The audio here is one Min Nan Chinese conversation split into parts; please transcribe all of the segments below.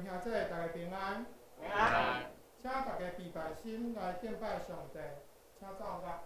兄姊，大家平安。平安。請大家備拜心來敬拜上帝，請奏樂。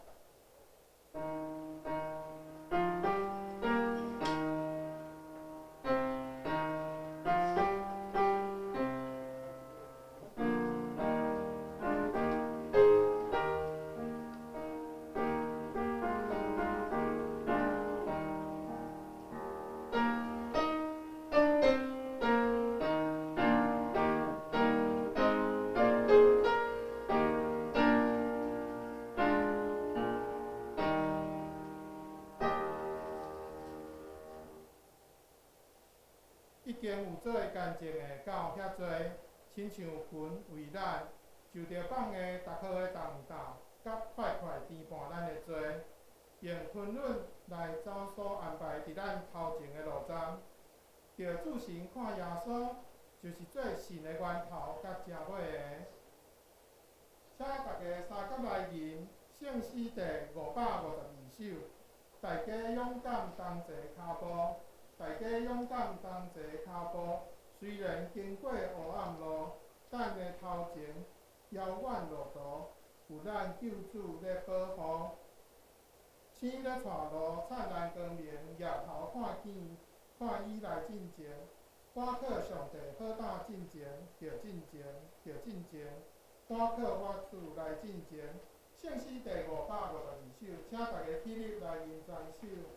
已經有做乾淨的到遐濟，親像魂為咱受著放的逐項的重擔，佮塊塊填滿咱的罪，用吞忍來走所安排佇咱頭前的路站。著注神看耶穌，就是做信的源頭佮成尾的。請大家相佮來吟聖詩第552首，大家勇敢同齊跤步。大家勇敢同齊跤步，雖然經過黑暗路，咱的頭前遙遠路途，有咱救主咧保護。星咧帶路，燦爛光明，額頭看見，看伊來進前，我靠上帝好膽進前，著進前，著進前，我靠我主來進前。聖詩第552首，請大家起立來吟全首。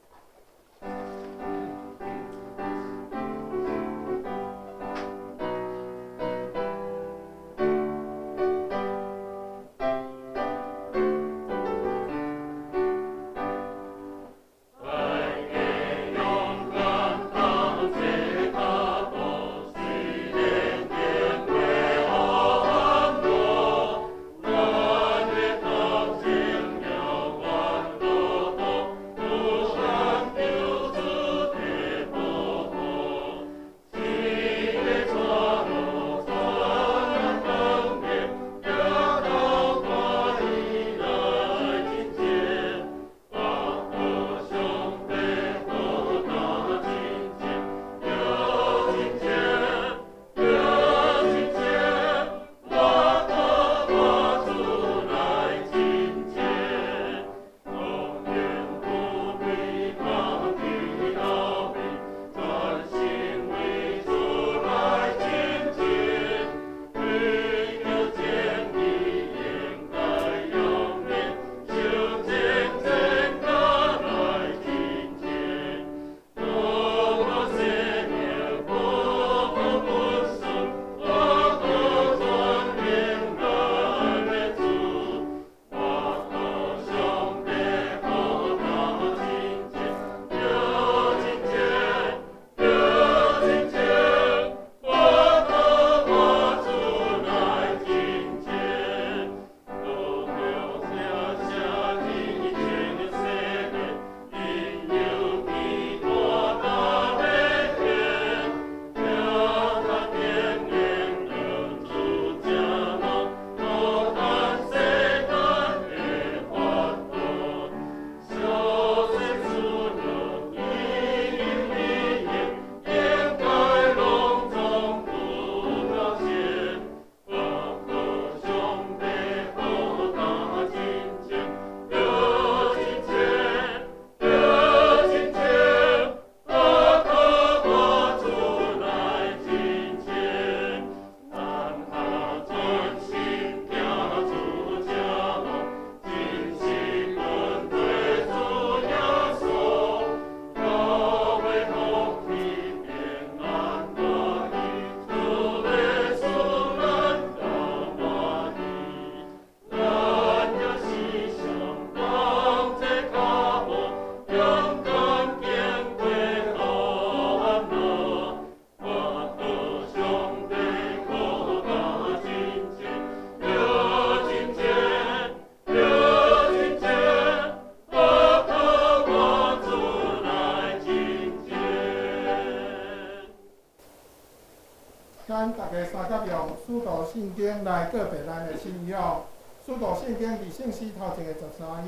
咱逐家相佮用使徒信經來告白咱的信仰。使徒信經佇聖詩頭前的13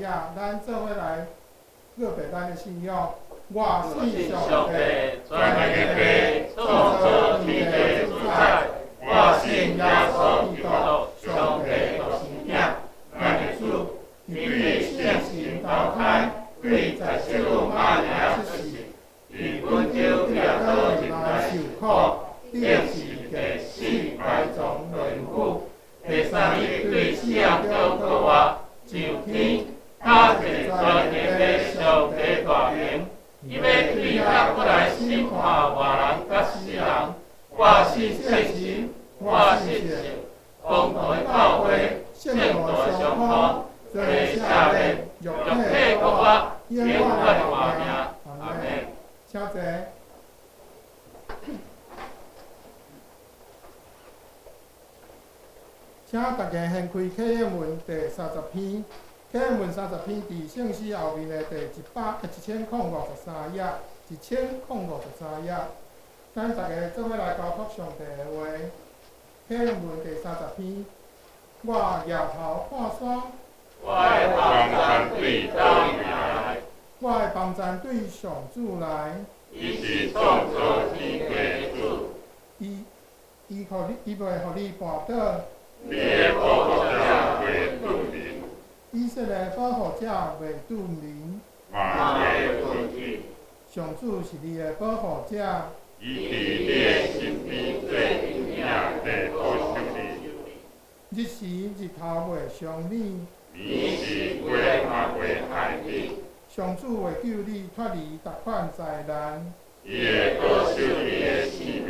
頁，咱做伙來告白咱的信仰。我信上帝，全能的父，創造天地主宰。我信耶穌基督，上帝獨生子，咱的主，伊對聖神投胎，對在聖母瑪利亞出世，佇本丟彼拉多入來受苦，釘十字架死埋葬落府，第三日對死人中復活，上天，跤坐全能的上帝大爿，伊欲對遐閣來審判活人佮死人。我信聖神，我信聖公同的教會，聖徒的相通，罪赦免，肉體復活，永遠的活命。阿門。請坐。請大家掀開啟應文第三十篇，啟應文三十篇佇聖詩後面的第1053頁，1053頁。咱逐家做伙來交託上帝的話，啟應文第三十篇，我搖頭看山，我的幫贊對佗位來，我的幫贊對上主來。伊是創造天地的主。伊袂予你跋倒。你的保護者袂拄眠。以色列保護者袂拄眠。嘛袂困去。上主是你的保護者。伊佇你的身邊做陰影，來保守你。日時日頭袂傷你。暝時火嘛袂害你。上主會救你脫離逐款災難。伊會保守你的性命。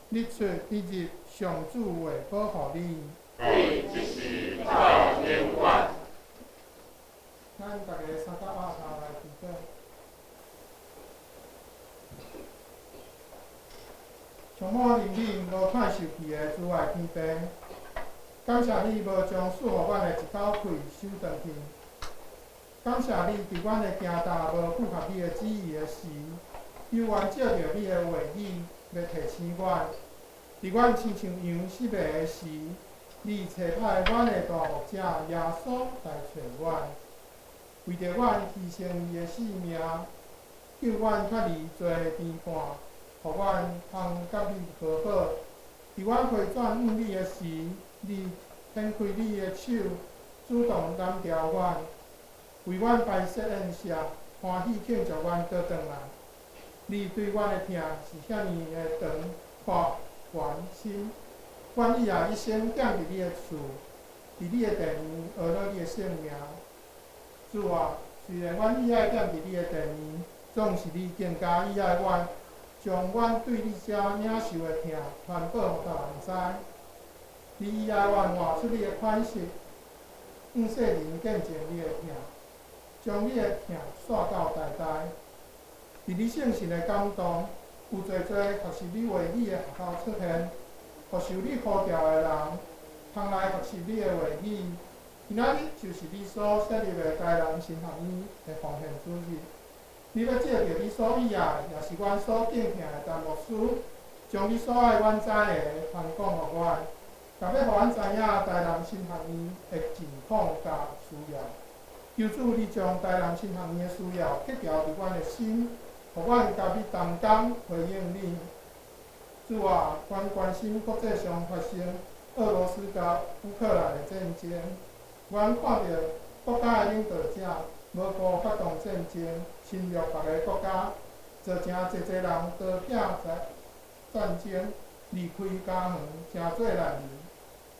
日出日入，上主會保護你。對這時到永遠。咱逐家三甲阿頭來祈禱。充滿憐憫、無看受氣的慈愛天父，感謝你無將賜予阮的一口氣收轉去。感謝你佇阮的行踏無符合你的旨意的時，猶原藉著你的話語欲提醒阮。佇阮親像羊失迷的時，你差派阮的大牧者耶穌來揣阮，為著阮犧牲伊的性命，救阮脫離罪的纏絆。予阮通佮你和好。佇阮回轉向你的時，你展開你的手，主動攬牢阮，為阮擺設宴席，歡喜慶祝阮倒轉來。你對阮的疼是遐爾的長、闊、懸、深。阮以後一生踮佇你的厝，佇你的殿院學樂你的聖名。主啊，雖然阮喜愛踮佇你的殿院，總是你更加喜愛阮。將阮對你遮領受的疼傳報予別人知。你喜愛阮活出你的款式，向世人見證你的疼，將你的疼紲到代代。佇你聖神的感動，有濟濟學習你話語的學校出現，予受你呼召的人，通來學習你的話語。今仔日就是你所設立的台南神學院的奉獻主日。你欲藉著你所喜愛，也是阮所敬疼的陳牧師，將你所愛阮知的傳講予阮，共欲予阮知影台南神學院的近況佮需要。求主你將台南神學院的需要刻牢佇阮的心，予阮佮你同工回應你。主啊，阮關心國際上發生俄羅斯佮烏克蘭的戰爭，阮看著國家的領導者無顧發動戰爭，侵略別个國家，造成濟濟人刀劈在戰爭，離開家園，成做難民，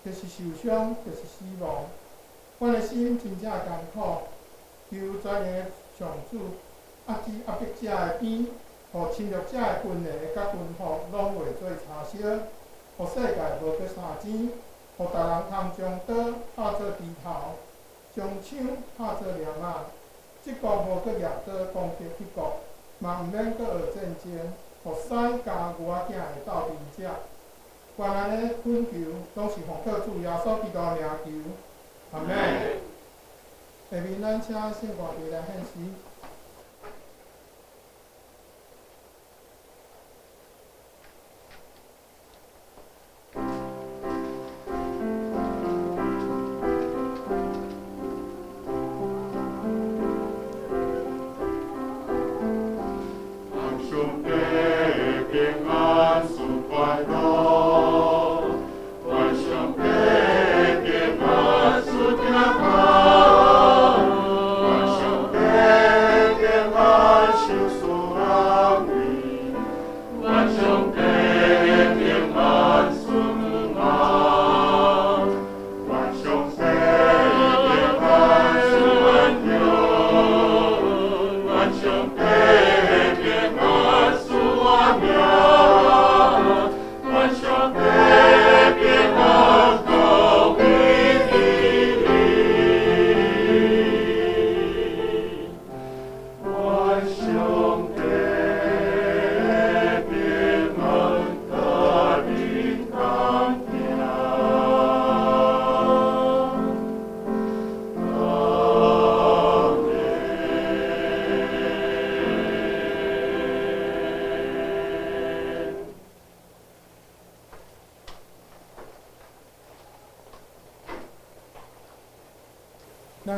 或是受傷，或是死亡。阮的心真正艱苦，求全能的上主遏止壓迫者的鞭，予侵略者的軍械佮軍服攏化做柴燒，予世界無閣相爭，予逐人通將刀拍做鋤頭，將槍拍做鐮仔。這國無閣舉刀攻擊彼國，嘛毋免閣學戰爭，予獅佮牛仔囝會鬥陣食。願按呢懇求，攏是奉靠主耶穌基督的名求，阿們。下面咱請聖歌隊來獻詩。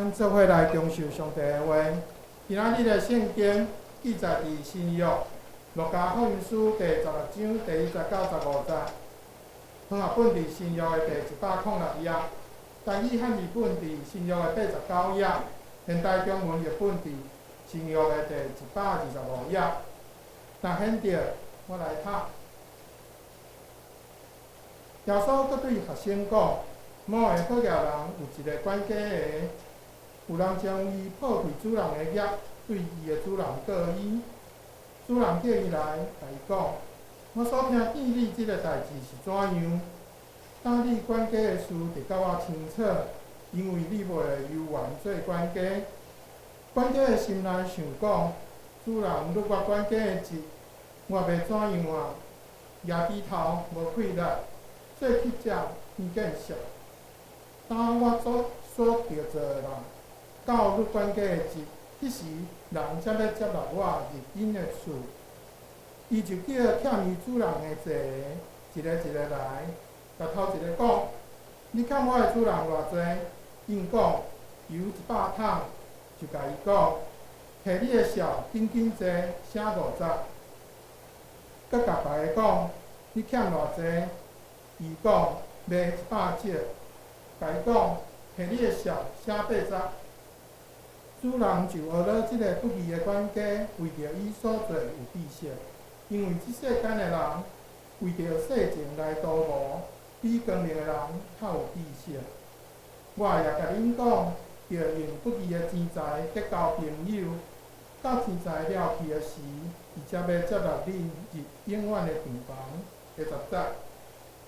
咱做伙來享受上帝的話。今仔日的聖經記載佇新約路加福音書第16章第1節到15節，和合本佇新約的第106頁，台語漢字本佇新約的89頁，現代中文譯本佇新約的第125頁。若顯著，我來讀。耶穌閣對學生講：某个好額人有一个管家的，有人將伊破開主人的額，對伊的主人告伊。主人叫伊來，共伊講：我所聽見你這个代誌是怎樣？當你管家的事得甲我清楚，因為你袂猶原做管家。管家的心內想講：主人愈我管家的職，我欲怎樣啊？舉低頭無氣力，做乞食天見色。當我所著做的人，到愈管家的職，彼時人才欲接納我入𪜶的厝。伊就叫欠伊主人的債的，一个一个來，共頭一个講：你欠我的主人偌濟？𪜶講：油100桶。就共伊講：提你的數，緊緊坐，寫50。閣共別个講：你欠偌濟？伊講：賣100石。共伊講：提你的數，寫80。主人就呵咾這个不義的管家，為著伊所做有知識，因為這世間的人為著世情來圖謀，比光明的人較有知識。我也共恁講，著用不義的錢財結交朋友，到錢財了去的時，伊才欲接納恁入永遠的帳房。第10節，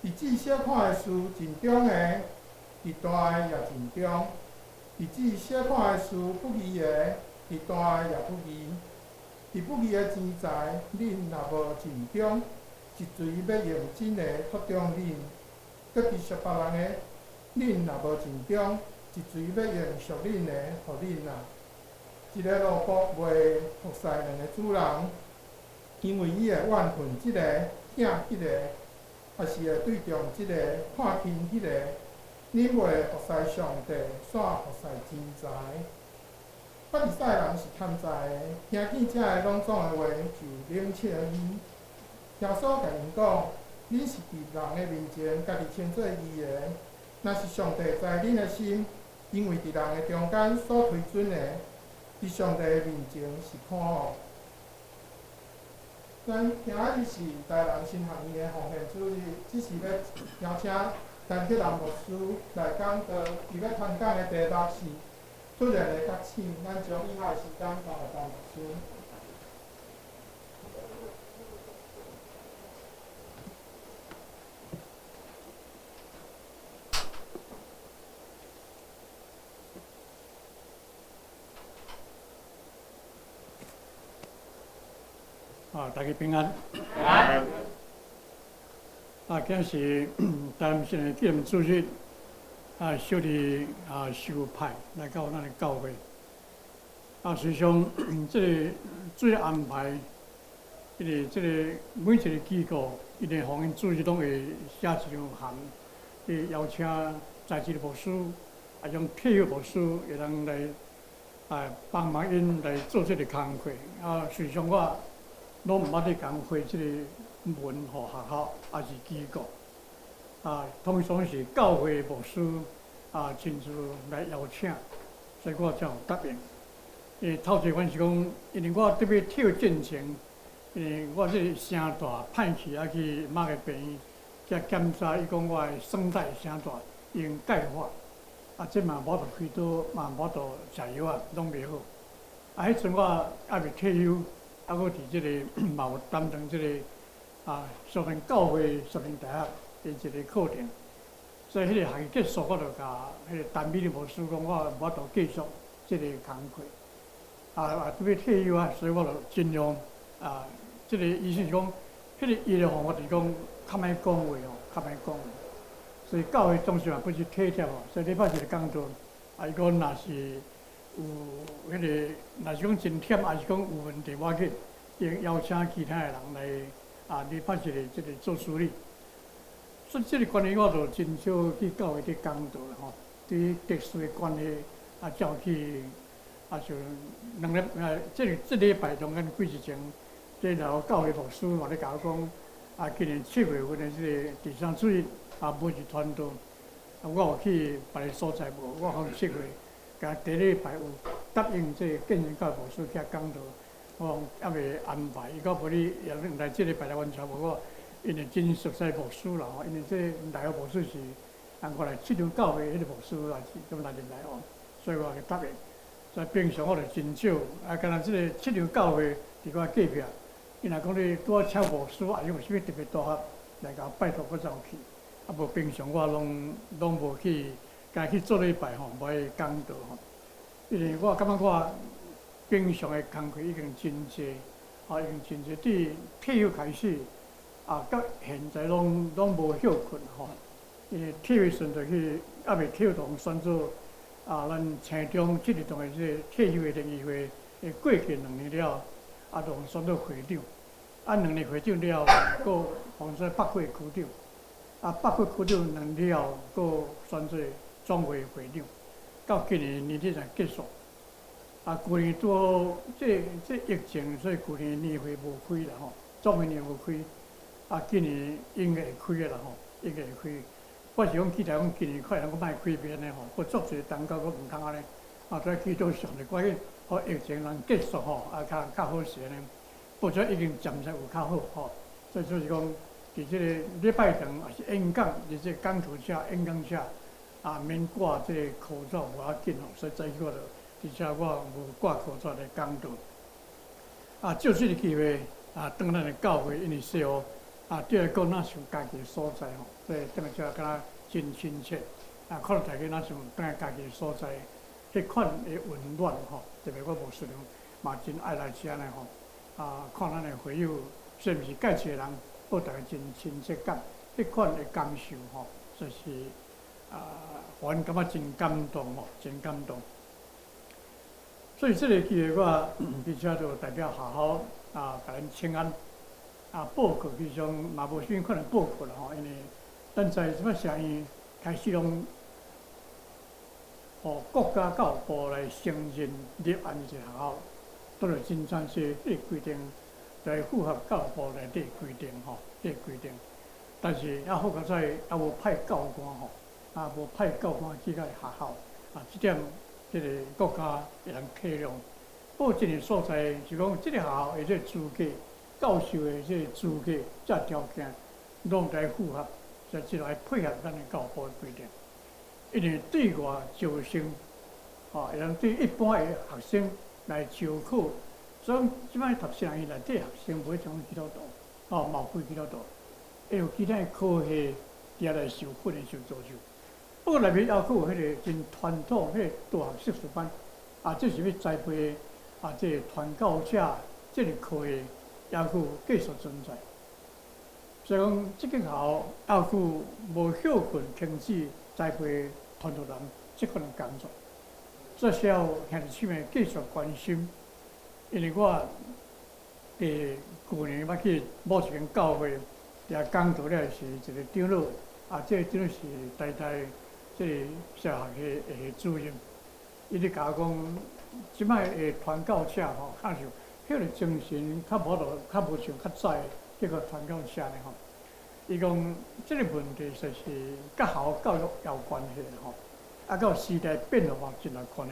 佇至小款的事盡忠的，佇大的也盡忠；佇至小款的事不義的，佇大的也不義。佇不義的錢財，恁若無盡忠，是誰欲用真的托中恁？閣佇屬別人的，恁若無盡忠，是誰欲用屬恁的予恁啊？一个奴僕袂服侍兩个主人，因為伊會怨恨這个，疼彼个，抑是會對重這个，看輕彼个。恁袂服侍上帝，煞服侍錢財。法利賽人是貪財的，聽見這个攏總的話，就冷笑伊。耶穌共𪜶講：恁是佇人的面前，家己稱做義的，若是上帝知恁的心，因為佇人的中間所推準的，佇上帝的面前是可惡。咱今仔日是台南神學院的奉獻主日，這時欲邀請陳克南牧師來講道，伊欲傳講的題目是突然的覺醒。咱將以下的時間交予陳牧師。啊，大家平安。平安。啊，今日是台南神學紀念主日，啊，小弟啊受派來到咱的教會。啊，實際上這个主日安排，因為這个每一个機構，𪜶的奉獻主日攏會寫一張函，去邀請在職的牧師，啊，種退休牧師會當來啊幫忙𪜶來做這个工課。啊，實際上我攏毋捌去共回這个文予學校，抑是機構。啊，通常是教會牧師啊親自來邀請，所以我才有答應。因為頭一關是講，因為我特別跳進前，因為我這个聲帶歹去，啊去某个病院才檢查，伊講我的聲帶聲帶已經鈣化，啊，這嘛無法度開刀，嘛無法度食藥啊，攏袂好。啊，彼陣我猶未退休。啊，閣佇這个嘛有擔當這个啊，屬靈教會、屬靈大學的一个課程，所以彼个學期結束，我就共彼个陳美麗牧師講，我無法度繼續這个工課。啊啊，特別退休啊，所以我就盡量啊，這个意思是講，彼个伊的方法就是講較歹講話哦，較歹講話。所以教會總是嘛不是體貼哦，所以禮拜一個講道，啊，伊講若是有彼个，若是講真忝，抑是講有問題，無要緊，會邀請其他的人來啊，禮拜一个這个做處理。所以這个關係，我就真少去教會去講道啦吼。對於特殊的關係，啊，才有去啊，就兩禮啊，這個這禮拜中間幾日前，這個教會牧師嘛咧共我講，啊，今年7月份的這個第三主日啊，無是傳道，啊，我有去別个所在無？我講7月，共第二禮拜有答應這個建仁教會牧師去遐講道，我講猶未安排，伊講無你也來這禮拜來完成無？我因為真熟悉牧師啦吼，因為這內個牧師是按過來七張教會彼個牧師來咁來入來哦，所以我就答應。所以平常我就真少，啊，敢若這個七張教會佇我隔壁，伊若講你拄仔請牧師，啊，有啥物特別大合來共我拜託，我才有去。啊，無平常我攏攏無去，敢去做禮拜吼，無去講道吼。因為我感覺我平常的工課已經真濟，啊，已經真濟。對退休開始，啊，到現在攏攏無歇睏吼。因為退休時陣就去，猶未退休就選做啊，咱青中這個當的這個退休的聯誼會，會過去兩年了，啊，就選做會長。啊，兩年會長了，閣選做北區區長。啊，北區區長兩年了，閣選做總會會長。到今年年底才結束。啊，舊年拄好這這疫情，所以舊年年會無開啦吼，總會年無開。啊，今年應該會開的啦吼，應該會開。我是講期待講今年可能閣莫開變的吼，閣足濟單交閣毋通按呢。啊，所以祈禱上帝趕緊，予疫情能結束吼，啊，較較好勢呢。不過已經暫時有較好吼，所以就是講，佇這個禮拜堂也是演講，佇這個講圖車演講者啊，免掛這個口罩無要緊吼，所以早起我就，而且我無掛口罩來講道。啊，借這個機會啊，轉咱的教會，因為細路啊，對來講，若像家己的所在吼，所以轉來遮敢若真親切。啊，可能大家若像轉來家己的所在，彼款的溫暖吼，特別我牧師娘嘛真愛來遮呢吼。啊，看咱的會友，雖毋是佮一個人，予大家真親切感，彼款的感受吼，就是啊，予阮感覺真感動吼，真感動。所以這個機會，我佇遮就代表學校啊，共恁請安啊，報告其實嘛無啥物款的報告啦吼，因為咱知這擺社院開始攏，予國家教育部來承認立案一個學校，都是真正是這個規定來符合教育部內底規定吼，這個規定。但是猶好佳哉，猶無派教官吼，啊無派教官去到學校，啊這點這個國家會當體諒。不過這個所在是講，這個學校的這個資格、教授的這個資格、這條件，攏來符合，所以這來配合咱的教育部的規定。因為對外招生，吼，會當對一般的學生來招考，所以這擺讀雙語內底學生無一種基督徒，吼，嘛有非基督徒，會有其他的科系佇遐來受訓練、受造就。不過內面猶閣有彼個真傳統、彼個大學碩士班，啊，這是欲栽培啊，這個傳教者這個科系，猶閣有繼續存在。所以講，這間學校猶閣無歇睏停止栽培傳道人這款的工作。這需要兄弟姊妹繼續關心，因為我佇舊年捌去某一間教會，佇遐講道了是一個長老，啊，這個長老是台大這個社學系的主任，伊咧共我講，這擺的傳教者吼，較像彼個精神較無落，較無像較早的這個傳教者呢吼。伊講這個問題實是佮學校教育有關係吼，啊，佮時代變化嘛真大關係。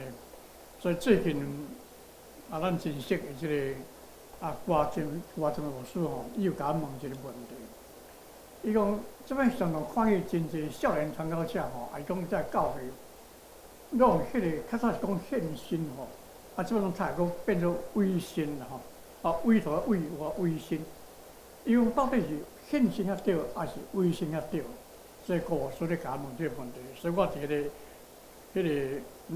所以最近啊，咱真識的這個啊，郭正郭正牧師吼，伊有共我問一個問題。伊講這擺常常看見真濟少年傳教者吼，伊講在教會，攏彼個較早是講獻身吼，啊，這擺攏太講變做委身啦吼，啊，委託委我委身。伊講到底是獻身較對，還是委身較對？所以郭牧師咧共我問這個問題，所以我佇彼個彼個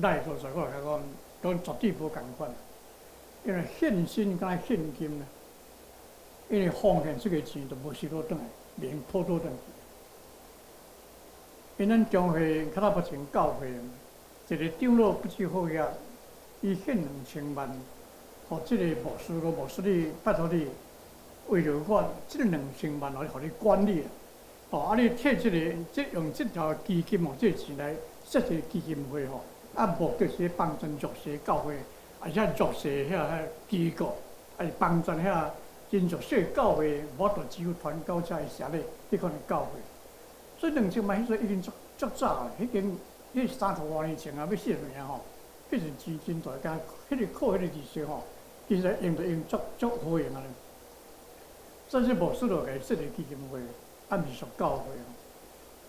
內所在，我共講，講絕對無仝款。因為獻身佮獻金呢，因為奉獻這個錢就無收倒轉來，免討倒轉去。因咱中會較早目前教會，一個長老不知好額，伊獻2000萬，予這個牧師講，牧師你拜託你，為著我這個兩千萬，予你管理。哦，啊，你提這個，這用這條基金哦，這個錢來設一個基金會吼，啊，目的是幫助弱勢教會，啊，遐弱勢遐機構，啊是幫助遐真弱勢教會，無法度支付傳教車的社咧，彼款的教會。所以兩千萬彼陣已經足足早，已經彼30外年前啊，欲40年吼，彼陣錢真大間，彼個靠彼個利息吼，其實用就用足足好用啊。所以這牧師就共設立基金會，啊，毋是屬教會。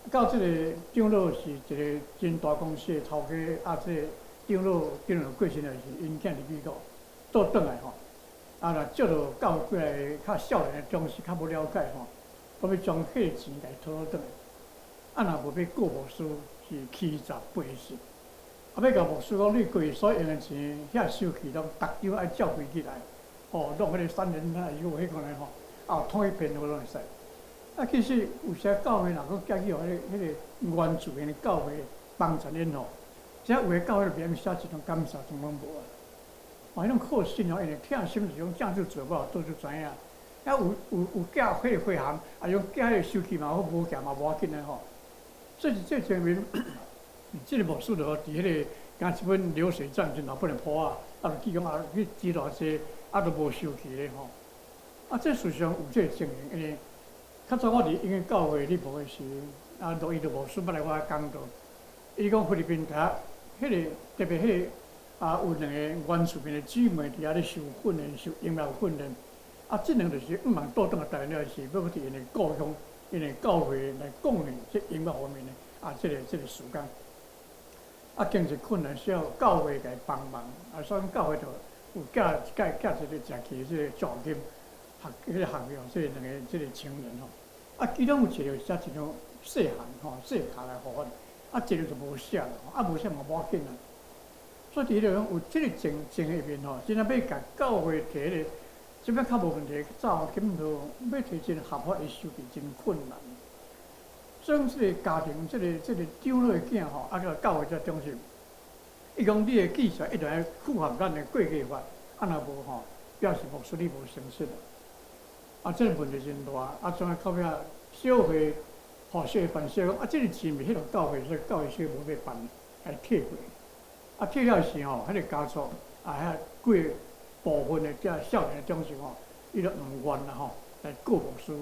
到這個長老是一個真大公司的頭家，啊，這個長老長老過身了是𪜶囝佇美國倒轉來吼，啊，若借著教過來較少年的長時較無了解吼，閣欲將彼個錢共伊討轉來，啊，若無欲告牧師是欺詐背信，啊，欲共牧師講你過去所用的錢，遐收據攏逐張愛照開起來，吼，攏彼個三年啊有彼款的吼，啊，統一編號攏會使。啊，其實有時教會若閣寄去予彼個原住民的教會幫助𪜶吼，這有的教會就袂曉寫一張感謝狀攏無啊。哦，彼種靠信哦，因為疼心就是講正做做無，做就知影。啊，有寄彼個回函，啊，用寄彼個收據嘛好，無寄嘛無要緊的吼。所以這證明，這個牧師就佇彼個敢一本流水帳真老本的簿仔，啊，就記講啊，去支偌濟，啊，都無收據咧吼。啊，這事實上有這個情形，因為較早我佇英語教會咧無的時，啊，羅伊就牧師捌來我講道，伊講菲律賓台彼個特別彼個啊，有兩個原住民的姊妹佇遐咧受訓練，受音樂訓練。啊，這兩就是向望倒轉來台灣了時，欲佇𪜶的故鄉、𪜶的教會來貢獻這音樂方面的啊，這個事工。啊，經濟困難需要教會共伊幫忙，啊，所以教會就有寄一屆寄一個誠濟這個獎金。學彼個學校，這兩個這個青年吼，啊，其中有一個寫一張細函吼，細卡來予阮，啊，一個就無寫啦，啊，無寫嘛無要緊啦。所以佇彼個講有這個情情入面吼，真正欲共教會提彼個，這擺較無問題，早檢討欲提真合法的收據真困難。所以這個家庭，這個長老的囝吼，啊，個教會才重視。伊講你的記載一定愛符合咱的會計法，啊，若無吼，表示牧師你無誠實。啊，這個問題真大，啊，怎啊到尾小會，吼，小會辦小講，啊，這個錢毋是彼個教會，所以教會小無欲辦，共退回。啊，退了時吼，彼個家族啊，遐幾個部分的這少年的長袖吼，伊就毋願啦吼，來告牧師，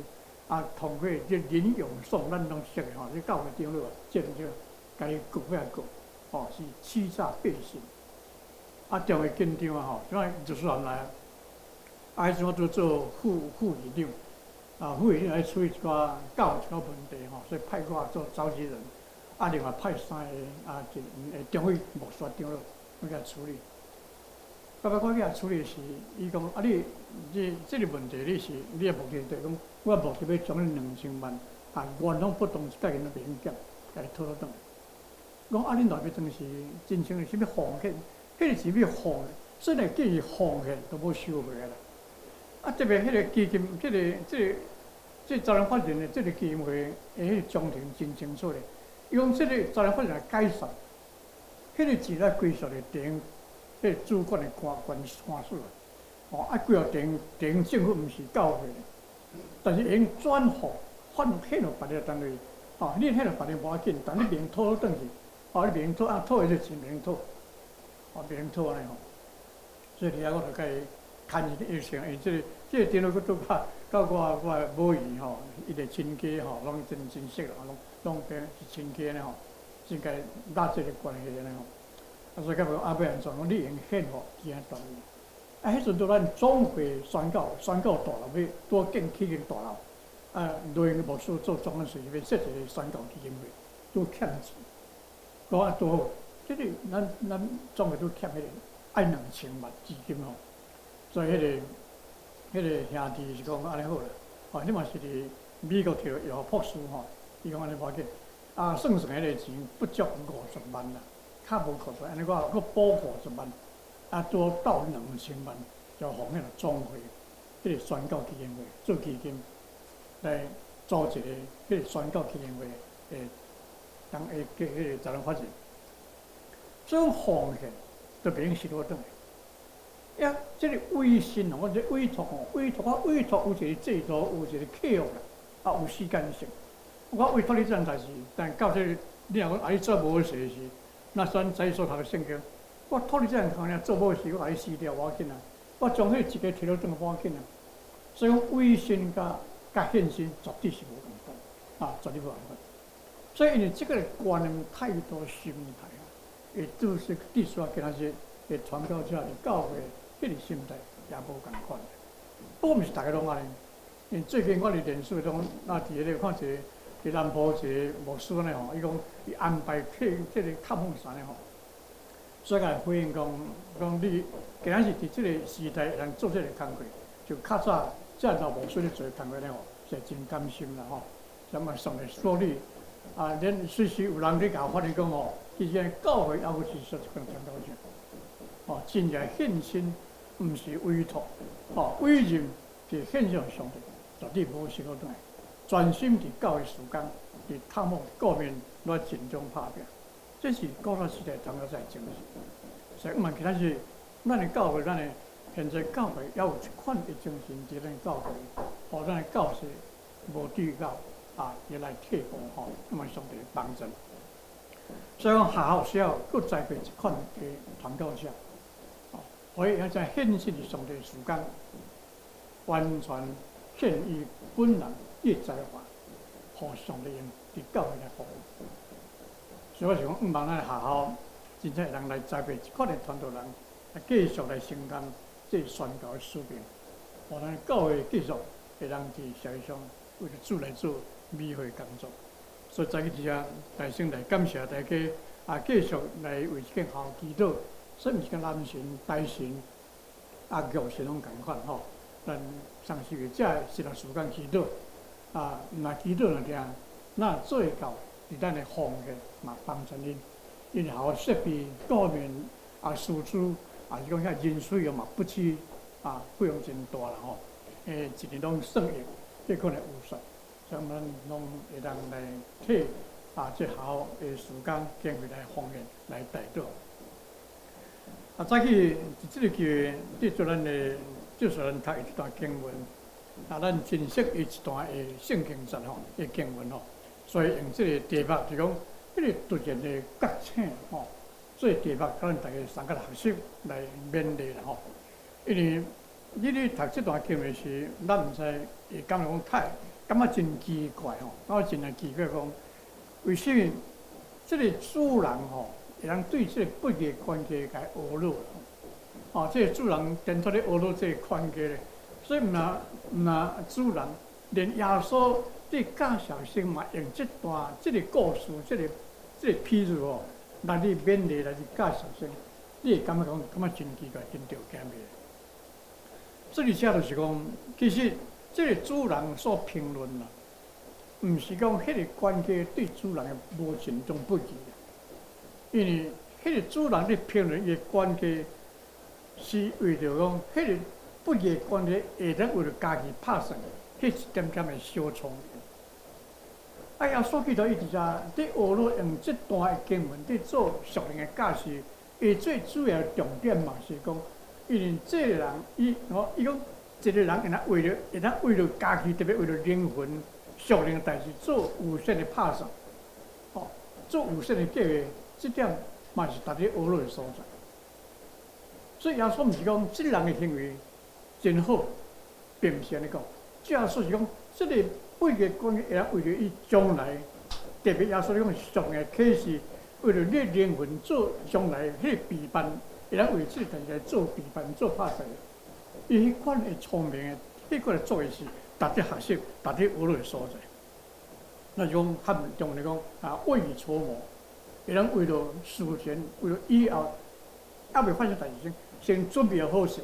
啊，通過這林永頌，咱攏識的吼，這教會長老，這個共伊告遐告，吼，是欺詐背信。啊，中會緊張啊吼，怎啊就是原來。啊，彼陣我拄做副議長，啊，副議長愛處理一寡教一寡問題吼，所以派我做召集人，啊，另外派三個啊，一中會牧師長老去共處理。到尾我去共處理時，伊講啊你，你這個問題你是你的目的就是講，我目的欲將你兩千萬啊，原封不動一概𪜶攏袂用減，共伊討倒轉來。講啊，恁內面當時真像是啥物奉獻，彼個錢欲奉，雖然叫伊奉獻，都無收回來啦。啊，特別彼個基金，這個財團法人的這個基金會的彼個章程真清楚咧。伊講這個財團法人來解散，彼個錢來歸屬佇地方，彼個主管的官官官署。哦，啊，歸予地方政府，毋是教會，但是會用轉予反獻予別個單位。哦，你獻予別个無要緊，但你袂用討轉去。哦，你袂用討啊，討的這錢袂用討，哦，袂用討按呢吼。所以佇遐我就共伊。牽伊的因為這個長老閣拄較佮我的母姨吼，伊的親家吼，攏真真熟啦，攏變是親家呢吼，真共拉這個關係按呢吼。啊，所以到尾啊欲按怎講，你用獻予其他單位。啊，彼陣拄咱總會宣教大樓欲拄建起間大樓，啊，羅榮牧師做總幹事，欲設一個宣教基金會，拄欠錢。講啊拄好，這個咱總會拄欠彼個愛兩千萬資金吼。所以彼個兄弟是講按呢好啦，哦，你嘛是佇美國摕藥學博士吼，伊講按呢無要緊，啊，算算彼個錢不足五十萬啦，較無五十萬，按呢我閣補五十萬，啊，拄好到兩千萬，就予彼個總會，彼個宣教基金會做基金來組一個彼個宣教基金會的，當會叫彼個財團法人，這種奉獻都袂用收倒轉來。呀，這個委身哦，我這委託哦，委託我委託有一個制度，有一個契約啦，啊，有時間性。我委託你這項代誌，但到這個，你若講啊，你做無好勢時，那咱早所讀的聖經，我託你這項工爾做無事，我共你辭掉無要緊啊！我將彼一个提落轉無要緊啊！所以講委身佮獻身絕對是無仝款，啊，絕對無仝款。所以因為這个觀念態度心態啊，會就是致使今仔日的傳教者佇教會彼个心態也無仝款。不過毋是逐个攏按呢，因為最近我佇臉書中，啊，佇彼个看一个佇南部一个牧師呢吼，伊講伊安排去這个探訪啥呢吼，所以共伊回應講講你今仔日佇這个時代會當做這个工課，就較早這老牧師咧做工課咧吼，是真甘心啦吼。啥物上帝說你啊，恁隨時有人咧共發現講吼，其實教會猶閣是說這款傳道者，吼，真正獻身，毋是委託，吼，委任是獻上上帝，絕對無失落轉來，專心佇教會事工，佇探訪顧面來盡忠拍拼，這是古早時代傳教士精神。所以，毋今仔日咱的教會，咱的現在教會猶有這款的精神佇咱教會，予咱的教士無至到啊，會來退步吼，那麼上帝幫助。所以講學校需要閣栽培這款的傳教者，哦，所以在獻身佇上帝事工，完全獻伊本人伊的才華，予上帝用佇教會來服務。所以我是講，毋望咱學校真正會當來栽培這款的傳道人，來繼續來承擔這個宣教的使命，予咱教會繼續會當佇社會上為著主來做美好的工作。所以在這遮，大聲來感謝大家，啊，繼續來為這間學校祈禱，說毋是講男神、大神、啊，玉神攏仝款吼。咱上是為這是來時間祈禱，啊，若祈禱若定，那做會到佇咱的奉獻嘛幫助𪜶，𪜶學校設備各面啊，師資啊，是講遐人費用嘛不止啊，費用真大啦吼。一年攏算億，這可能有算。所以咱攏會當來替啊，這學校的時間經費來奉獻來代禱。啊，早起佇這个機會，對做咱的，就是咱讀一段經文，啊，咱真熟伊一段的聖經節吼，的經文吼，所以用這个題目就講，彼个突然的覺醒吼，做題目，共咱大家相共來學習來勉勵啦吼。因為你咧讀這段經文時，咱毋知會感覺講太。感覺真奇怪吼，感覺真來奇怪講，為啥物這个主人吼會當對這个不義管家共伊呵咾？哦，這个主人顛倒咧呵咾這個管家咧，所以毋若毋若主人，連耶穌對教學生嘛，用這段這个故事，這个譬喻吼，來去勉勵，來去教學生，你會感覺講感覺真奇怪，真著驚袂？這裡寫就是講，其實。這个主人所評論啦，毋是講彼个管家對主人的無盡忠不義，因為彼個主人咧評論伊的管家，是為著講彼个不義的管家會當為著家己拍算，彼一點點的小聰明。啊，耶穌基督伊佇遮佇呵咾用這段的經文佇做屬靈的教示，伊最主要的重點嘛是講，因為這个人伊吼伊講。一个人會當為著會當為著家己，特別為著靈魂屬靈的代誌做預先的拍算，吼，做預先的計劃，這點嘛是值得呵咾的所在。所以耶穌毋是講這个人的行為真好，並毋是按呢講。耶穌是講，這个不義管家會當為著伊將來，特別耶穌講屬靈的啟示，為著你的靈魂做將來彼個備辦，會當為這個代誌來做備辦、做拍算。伊彼款的聰明的，彼款的做的是值得學習、值得呵咾的所在。那就講較重來講啊，未雨綢繆，會當為著事前，為著以後，猶未發生代誌先，先準備好勢，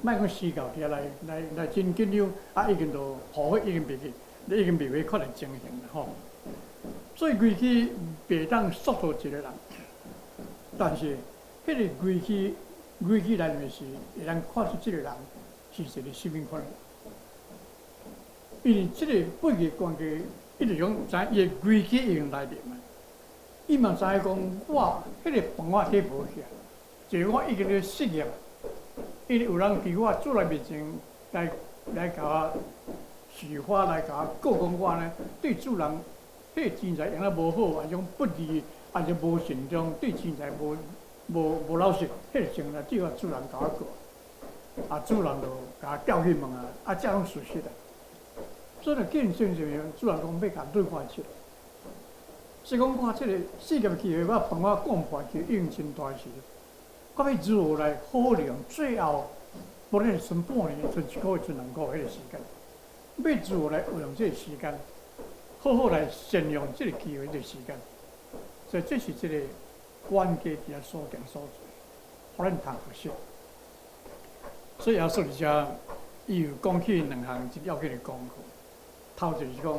莫講時到佇遐來來來真緊張，啊，已經都後悔已經袂去，你已經袂彼款的情形啦吼。所以危機袂當塑造一個人，但是彼个危機。危機來臨時，會當看出這個人是一個啥物款人。因為這個不義管家，伊就講知伊的危機已經來臨啊。伊嘛知影講，我彼个飯我綴無去啊，就是我已經咧失業。因為有人佇我主人面前來來共我虛話來共我告講我呢，對主人彼个錢財用得無好，還是講不義啊是無善終，對錢財無老實，彼個時陣對我主人共我告，啊主人就共我調去問啊，啊這攏事實啊。所以見證就是主人講欲共對我切。所以講我這個四業機會，我幫我講破就用真大時，我欲如何來好利用最後，無論是賰半年、賰一個月、賰兩個月彼個時間，欲如何來運用這個時間，好好來善用這個機會、這個時間。所以這是這個管家佇遐所行所做，予咱通學習。所以耶穌佇遮，伊有講起兩項真要緊的功課。頭一個是講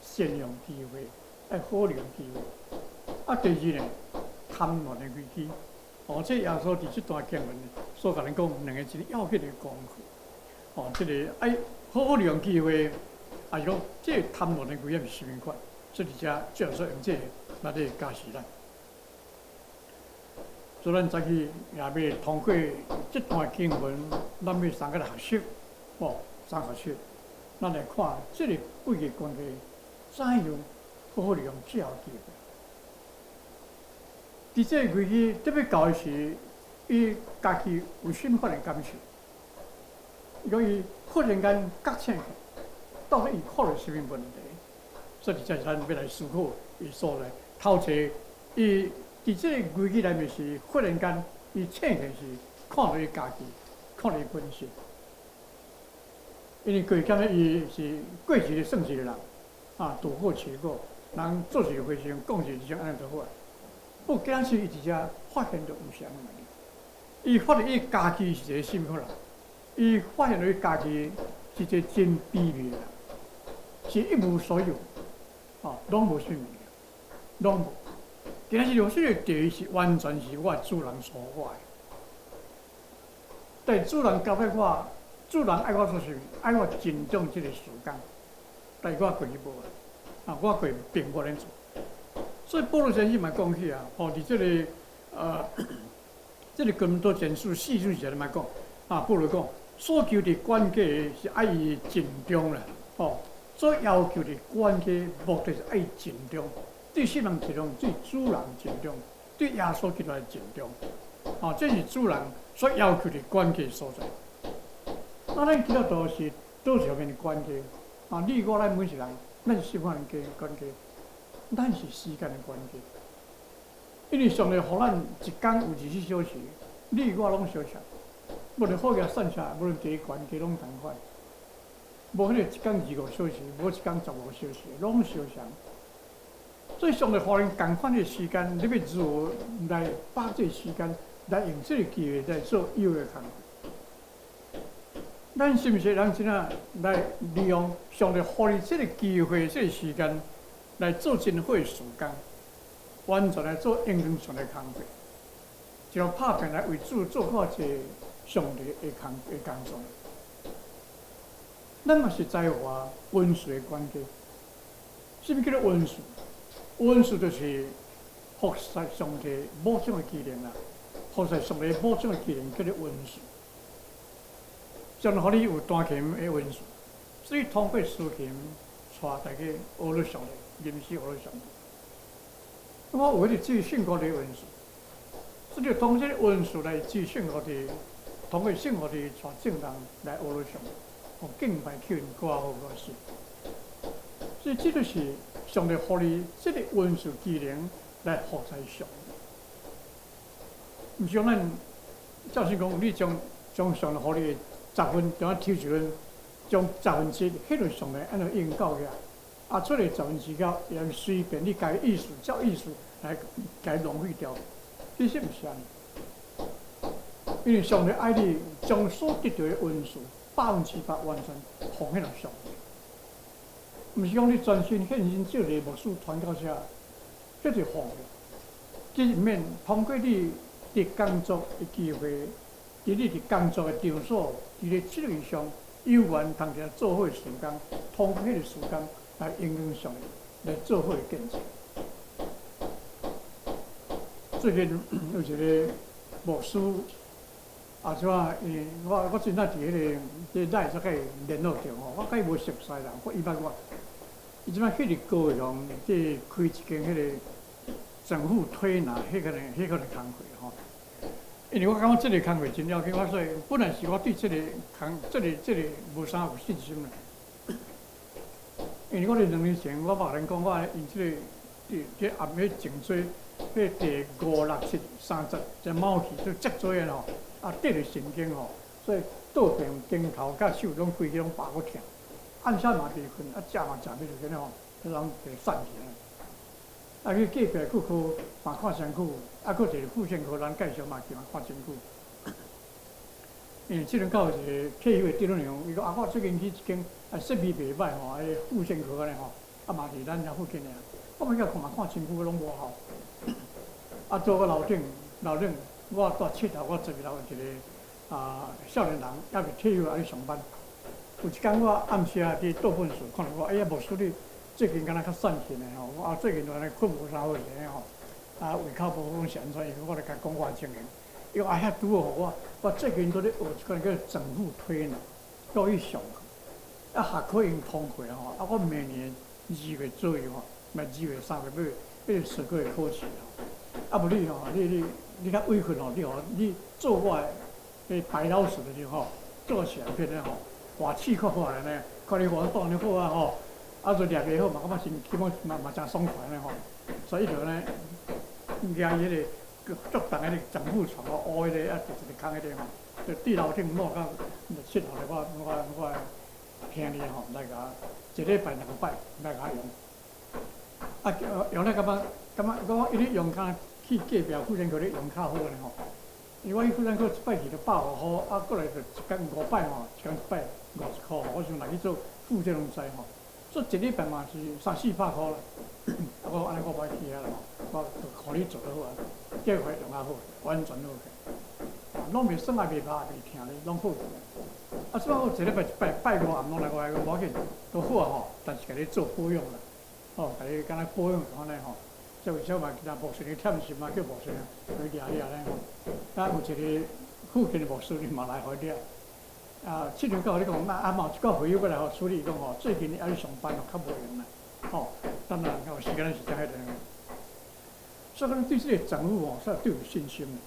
善用機會，愛好利用機會。啊，第二呢，貪婪的危機。哦，這耶穌佇這段經文所共咱講兩個真要緊的功課。哦，這個愛好好利用機會，啊是講這個貪婪的危險是啥物款？所以佇遮主耶穌用這個來咧教示咱。所以咱早起也欲通過這段經文，咱欲相共來學習，哦，相學習。咱來看這個幾個關鍵，怎樣好好利用最後機會。佇這個危機特別到的時，伊家己有啥物款的感受？伊講伊忽然間覺醒，到底伊看著啥物問題？所以這是咱欲來思考伊所在。頭一個，伊佇這個危機內面時，忽然間伊醒起時，看著伊家己，看著伊本身。因為過去感覺伊是過一个算一個人，啊，得過且過，人做一個回事，講一個事，按呢就好啊。不過今仔日伊佇遮發現著毋是按呢。伊發現伊家己是一個啥物款人？伊發現伊家己是一個真卑微的人，是一無所有，啊，攏無啥物件，攏無。今仔日這個地是完全是我的主人所予我的，但主人交代我。主人愛我做啥物？愛我珍重這個時間，但是我過去無啊，我過去並無咧做。所以保羅先生嘛講起啊，吼，佇這個這個哥林多前書四章時嘛講，啊，保羅講，所求的管家是愛伊盡忠啦，吼，所要求的管家目的是愛盡忠，對誰人盡忠？對主人盡忠，對耶穌基督來盡忠，啊，這是主人所要求的管家所在。啊，咱基督徒是佗一方面的管家？啊，你我咱每一人，咱是啥物款的管家？咱是時間的管家。因為上帝予咱一工有24小時，你我攏相像，無論好額散車，無論低懸低攏仝款。無彼個一工25小時，無一工15小時，攏相像。所以上帝予咱仝款的時間，你欲如何來把握這個時間，來用這個機會來做有的工課？咱是毋是人怎啊來利用上帝予你這個機會、這個時間來做真好的事工，完全來做應用上帝工課，就拍拼來為主做好這個上帝的工作。咱嘛是才華恩賜的管家。啥物叫做恩賜？恩賜就是服侍上帝某種的技能啦，服侍上帝某種的技能叫做恩賜。上帝予你有彈琴的恩賜，所以通過司琴帶大家學咧上帝，認識學咧上帝。我有彼個至聖歌的恩賜，所以通過這個恩賜來至聖歌的，通過聖歌的帶眾人來學咧上帝，哦，敬拜氣氛較好個是。所以這就是上帝予你這個恩賜技能來服侍上帝。毋是講咱照實講，你將上帝予你的十分，將抽一分，將十分之一，彼個上帝按怎應到遐，啊，出來十分之九，會隨便你家意思，照意思來共伊浪費掉，其實毋是按呢。因為上帝愛你，將所得著的恩賜100%完全奉獻予上帝，毋是講你專心獻身做一個牧師傳教者，這就放棄。這毋免通過你佇工作的機會，佇你佇工作的場所，佇咧職位上有緣通佇遐做好的事工，通過彼個時間來應用上帝，來做好的見證。最近有一個牧師，啊，怎啊？因為我陣仔佇彼個佇內才共伊聯絡著吼，我共伊無熟似啦，我伊捌我。伊這擺去佇高雄，這開一間彼個政府推拿彼个工課吼。因為我感覺這个工課真要緊，我所以本來是我對這个工、這个無啥有信心啦。因為我佇2年前，我捌共人講，我用這个佇佇暗暝靜坐，彼第五六七三十隻貓去都遮濟的吼，啊，得著神經吼，所以倒邊肩頭佮手攏規氣攏飽閣疼，暗時嘛袂睏，啊，食嘛食袂落去吼，彼攏就散去啊。啊，去隔壁骨科嘛看真久，啊，閣一個婦產科人介紹嘛去嘛看真久。因為這陣到一個退休的丈母娘，伊講啊，我最近去一間啊，設備袂歹吼，彼个婦產科按呢吼，啊嘛佇咱遮附近爾。我嘛去看嘛看真久攏無效。啊，做個樓頂，樓頂我住七樓，我十二樓有一個啊少年人，猶未退休，猶咧上班。有一工我暗時啊佇倒糞埽，看著我，哎呀，牧師你最近敢若較散去呢吼？我啊最近就按呢睏無啥好勢吼，啊胃口無好是按怎？伊講我來共講我的情形。伊講啊遐拄好我，我最近拄咧學一款叫整復推拿，都去上課。啊學課已經通過吼，啊我明年2月左右吼，毋2月3月尾，彼個術科會考試吼。啊無你吼，你較委屈吼，你吼你做我的彼白老鼠的時吼，做相片的吼，換試看看按呢，看你換當呢好啊吼。啊，就掠袂好嘛，感覺真起碼嘛嘛誠爽快按呢吼。所以伊就呢，舉彼个足重彼个政府床吼，烏彼个啊，就一个空彼个吼，就佇樓頂抹到七樓的我兄弟吼來共一禮拜兩擺來共用。啊，用了感覺我伊咧用較去隔壁婦產科咧用較好呢吼。因為我去婦產科一擺去就150箍，啊，過來就一工五擺吼，一工一擺50箍，我想來去做復健攏知吼。做一禮拜嘛是三四百箍啦，啊，我按呢我無愛去遐啦吼，我就予你做就好啊，結果用較好，完全好起，攏袂酸也袂麻袂疼咧，攏好起來。啊，所以我一禮拜一擺，拜五暗攏來我來講無要緊，都好啊吼，但是共你做保養啦，吼，共你敢若保養按呢吼，這有時嘛若牧師咧忝心啊，叫牧師去掠掠咧吼，啊，有一個附近的牧師伊嘛來予伊掠。啊，七年到你講，啊嘛有一寡朋友過來予處理，講吼，最近你愛去上班哦，較無閒啦，吼，等下有時間是才彼個。所以講對這個政府吼，煞對有信心。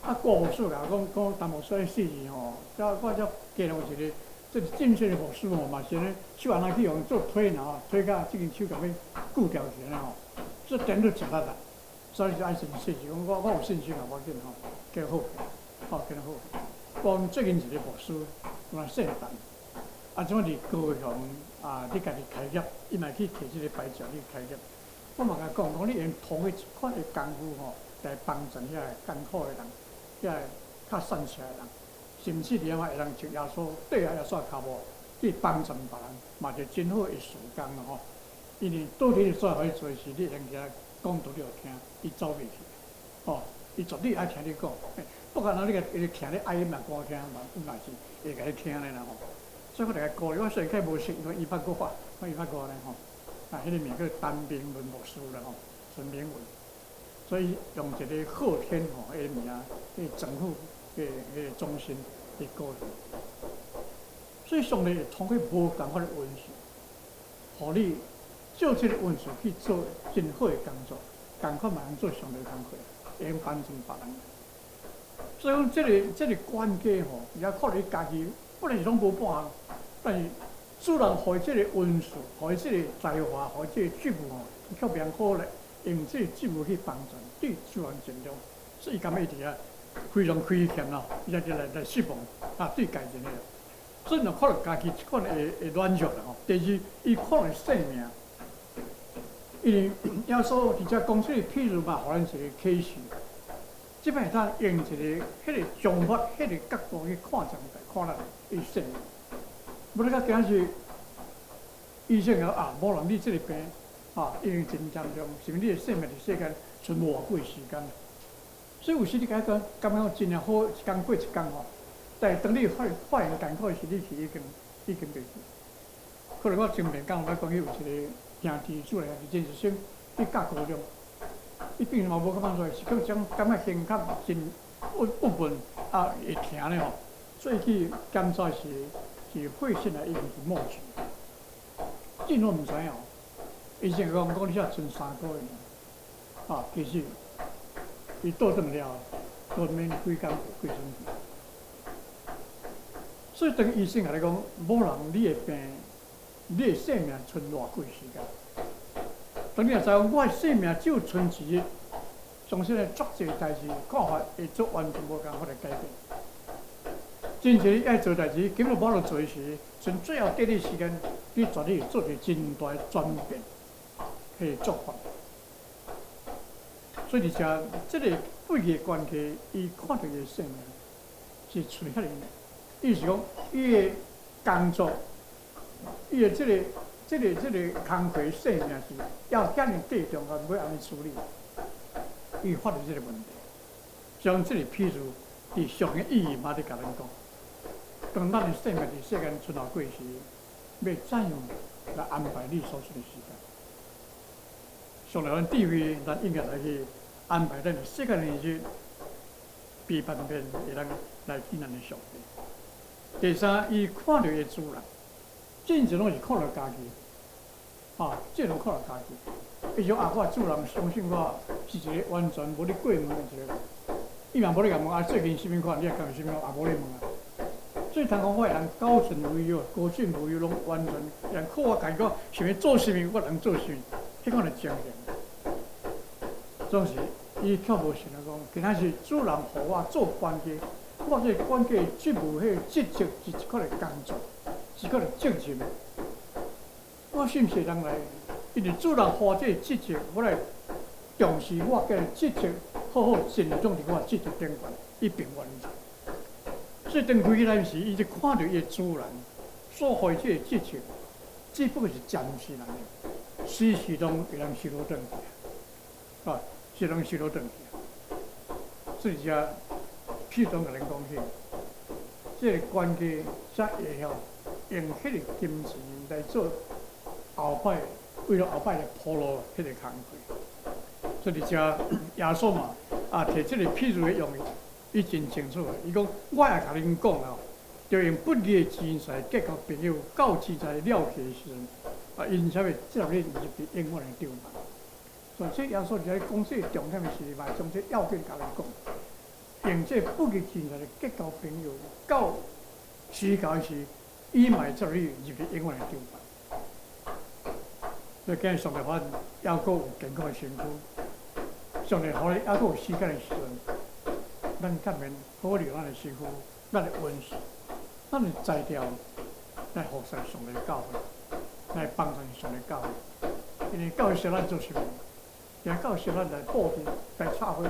啊，郭牧師共講講，陳牧師彼四字吼，遮我遮加有一個，這個正式的牧師吼，嘛是按呢，手按呢去用做推拿，推甲這根手共欲固掉去按呢吼，這點都食力啦。所以就愛信四字，講我有信心啊，無要緊吼，加好，吼，加好。講最近一個牧師，嘛姓陳，啊，怎佇高雄啊？你家己開業，伊嘛去提這個牌照去開業。我嘛共伊講，講你用同彼一款的功夫吼，來幫助遐個艱苦的人，遐個較散赤的人，甚至你嘛會當像耶穌綴耶穌跤步去幫助別人，嘛是真好的事工啦吼。因為倒佇你所在予伊做時，你會用講道理予聽，伊走袂去，吼，伊絕對愛聽你講。不管哪你個伊徛咧愛嘛歌聽嘛，嘛是會共你聽咧啦吼。所以我就共鼓勵，我雖然較無識，因為伊捌過話，我伊捌過咧吼。啊，彼個名叫陳明文牧師啦吼，陳明文。所以用一個昊天吼，彼個名，彼個政府彼個中心去鼓勵。所以上帝會通過無仝款的恩賜，予你借這個恩賜去做真好的工作，仝款嘛通做上帝工課，會用幫助別人。所以講，這個關鍵吼，也看你家己，本來是攏無半項，但是主人予伊這個恩賜，予伊這個才華，予伊這個職務吼，卻變好咧，用這個職務去幫助，對主人盡忠，所以伊感覺伊佇遐非常虧欠啦，伊才來失望啊，對家己的。所以若看著家己這款的軟弱啦吼。第二，伊看著性命，因為耶穌佇遮講這個譬喻嘛，予咱一個啟示。這擺會當用一個彼個想法、彼個角度去看上帝，看咱的性命。無你講今仔日醫生講啊，某人你這個病啊，已經真嚴重，是毋是你的性命佇世間賰無偌久的時間？所以有時你感覺感覺真正好，一工過一工吼。但是當你發現艱苦的時，你是已經袂去。可能我前面講，我講去有一個兄弟主來是真是去教高中。伊病嘛無感覺出來，是講種感覺胸口真鬱鬱悶啊，會疼咧吼。所以去檢查時是血腺癌已經是末期。這我毋知影，醫生講講你才賰3個月爾。啊，其實伊倒轉了，都免幾工幾星期。所以當醫生共你講，無人你的病，你的性命賰偌久時間。當你若知講，我的性命只有賰一日，相信咧足濟代誌看法會做完全無仝款的改變。真濟你愛做代誌，根本無法度做時，賰最後短短時間，你絕對會做一個真大的轉變，彼個做法。所以而且這個不義的管家，伊看著伊的性命是賰遐爾，意思講，伊的工作，伊的這個工課性命是要遮爾短重要，欲按呢處理，伊發現這個問題，將這個譬喻佇上個意義嘛咧共咱講，當咱的性命佇世間賰偌久時，欲怎樣來安排你所賰的時間？上帝阮智慧，咱應該來去安排咱的世間的日子，比方便會當來見咱的上帝。第三，伊看著伊的主人，真濟攏是看著家己，啊，這攏看著家己。伊講啊，我主人相信我是一個完全無咧過問的一個人，伊嘛無咧共問啊，最近啥物款，你也感覺啥物款，也無咧問啊。所以通講我會當高枕無憂，高枕無憂攏完全，人靠我家己講，想欲做啥物，我能做啥物，彼款的精神。總是伊卻無想著講，今仔是主人予我做管家，我這個管家職務，彼個職責是一款的工作，是一款的責任。我是毋是會當來？因為主人予我這個職責，我來重視我的職責，好好盡忠佇我職責頂懸，以並完成。所以當開起來時，伊就看著伊的主人所予這個職責，只不過是暫時來的，隨時攏會當收轉去，啊，是攏收轉去。所以遮譬如共恁講起，這個管家才會曉用彼個金錢來做後擺，為了後擺來鋪路彼個工課。所以遮耶穌嘛，啊，提這個譬喻的用意，伊真清楚的。伊講，我也共恁講啊，著用不義的錢財結交朋友，到錢財了去的時陣，啊，𪜶才會這入去入佇永遠的帳幕。所以，這耶穌佇咧講這個重點的時，嘛將這要緊共咱講，用這不義錢財來結交朋友，到時到時，伊嘛會接你入去永遠的帳幕。所以，今日上帝予咱猶閣有健康的身軀，上帝予你猶閣有時間的時陣，咱當然好利用咱的身軀、咱的溫習、咱的才調來服侍上帝教會，來幫助上帝教會。因為教會需咱做啥物？今教會需咱來布置、來插花；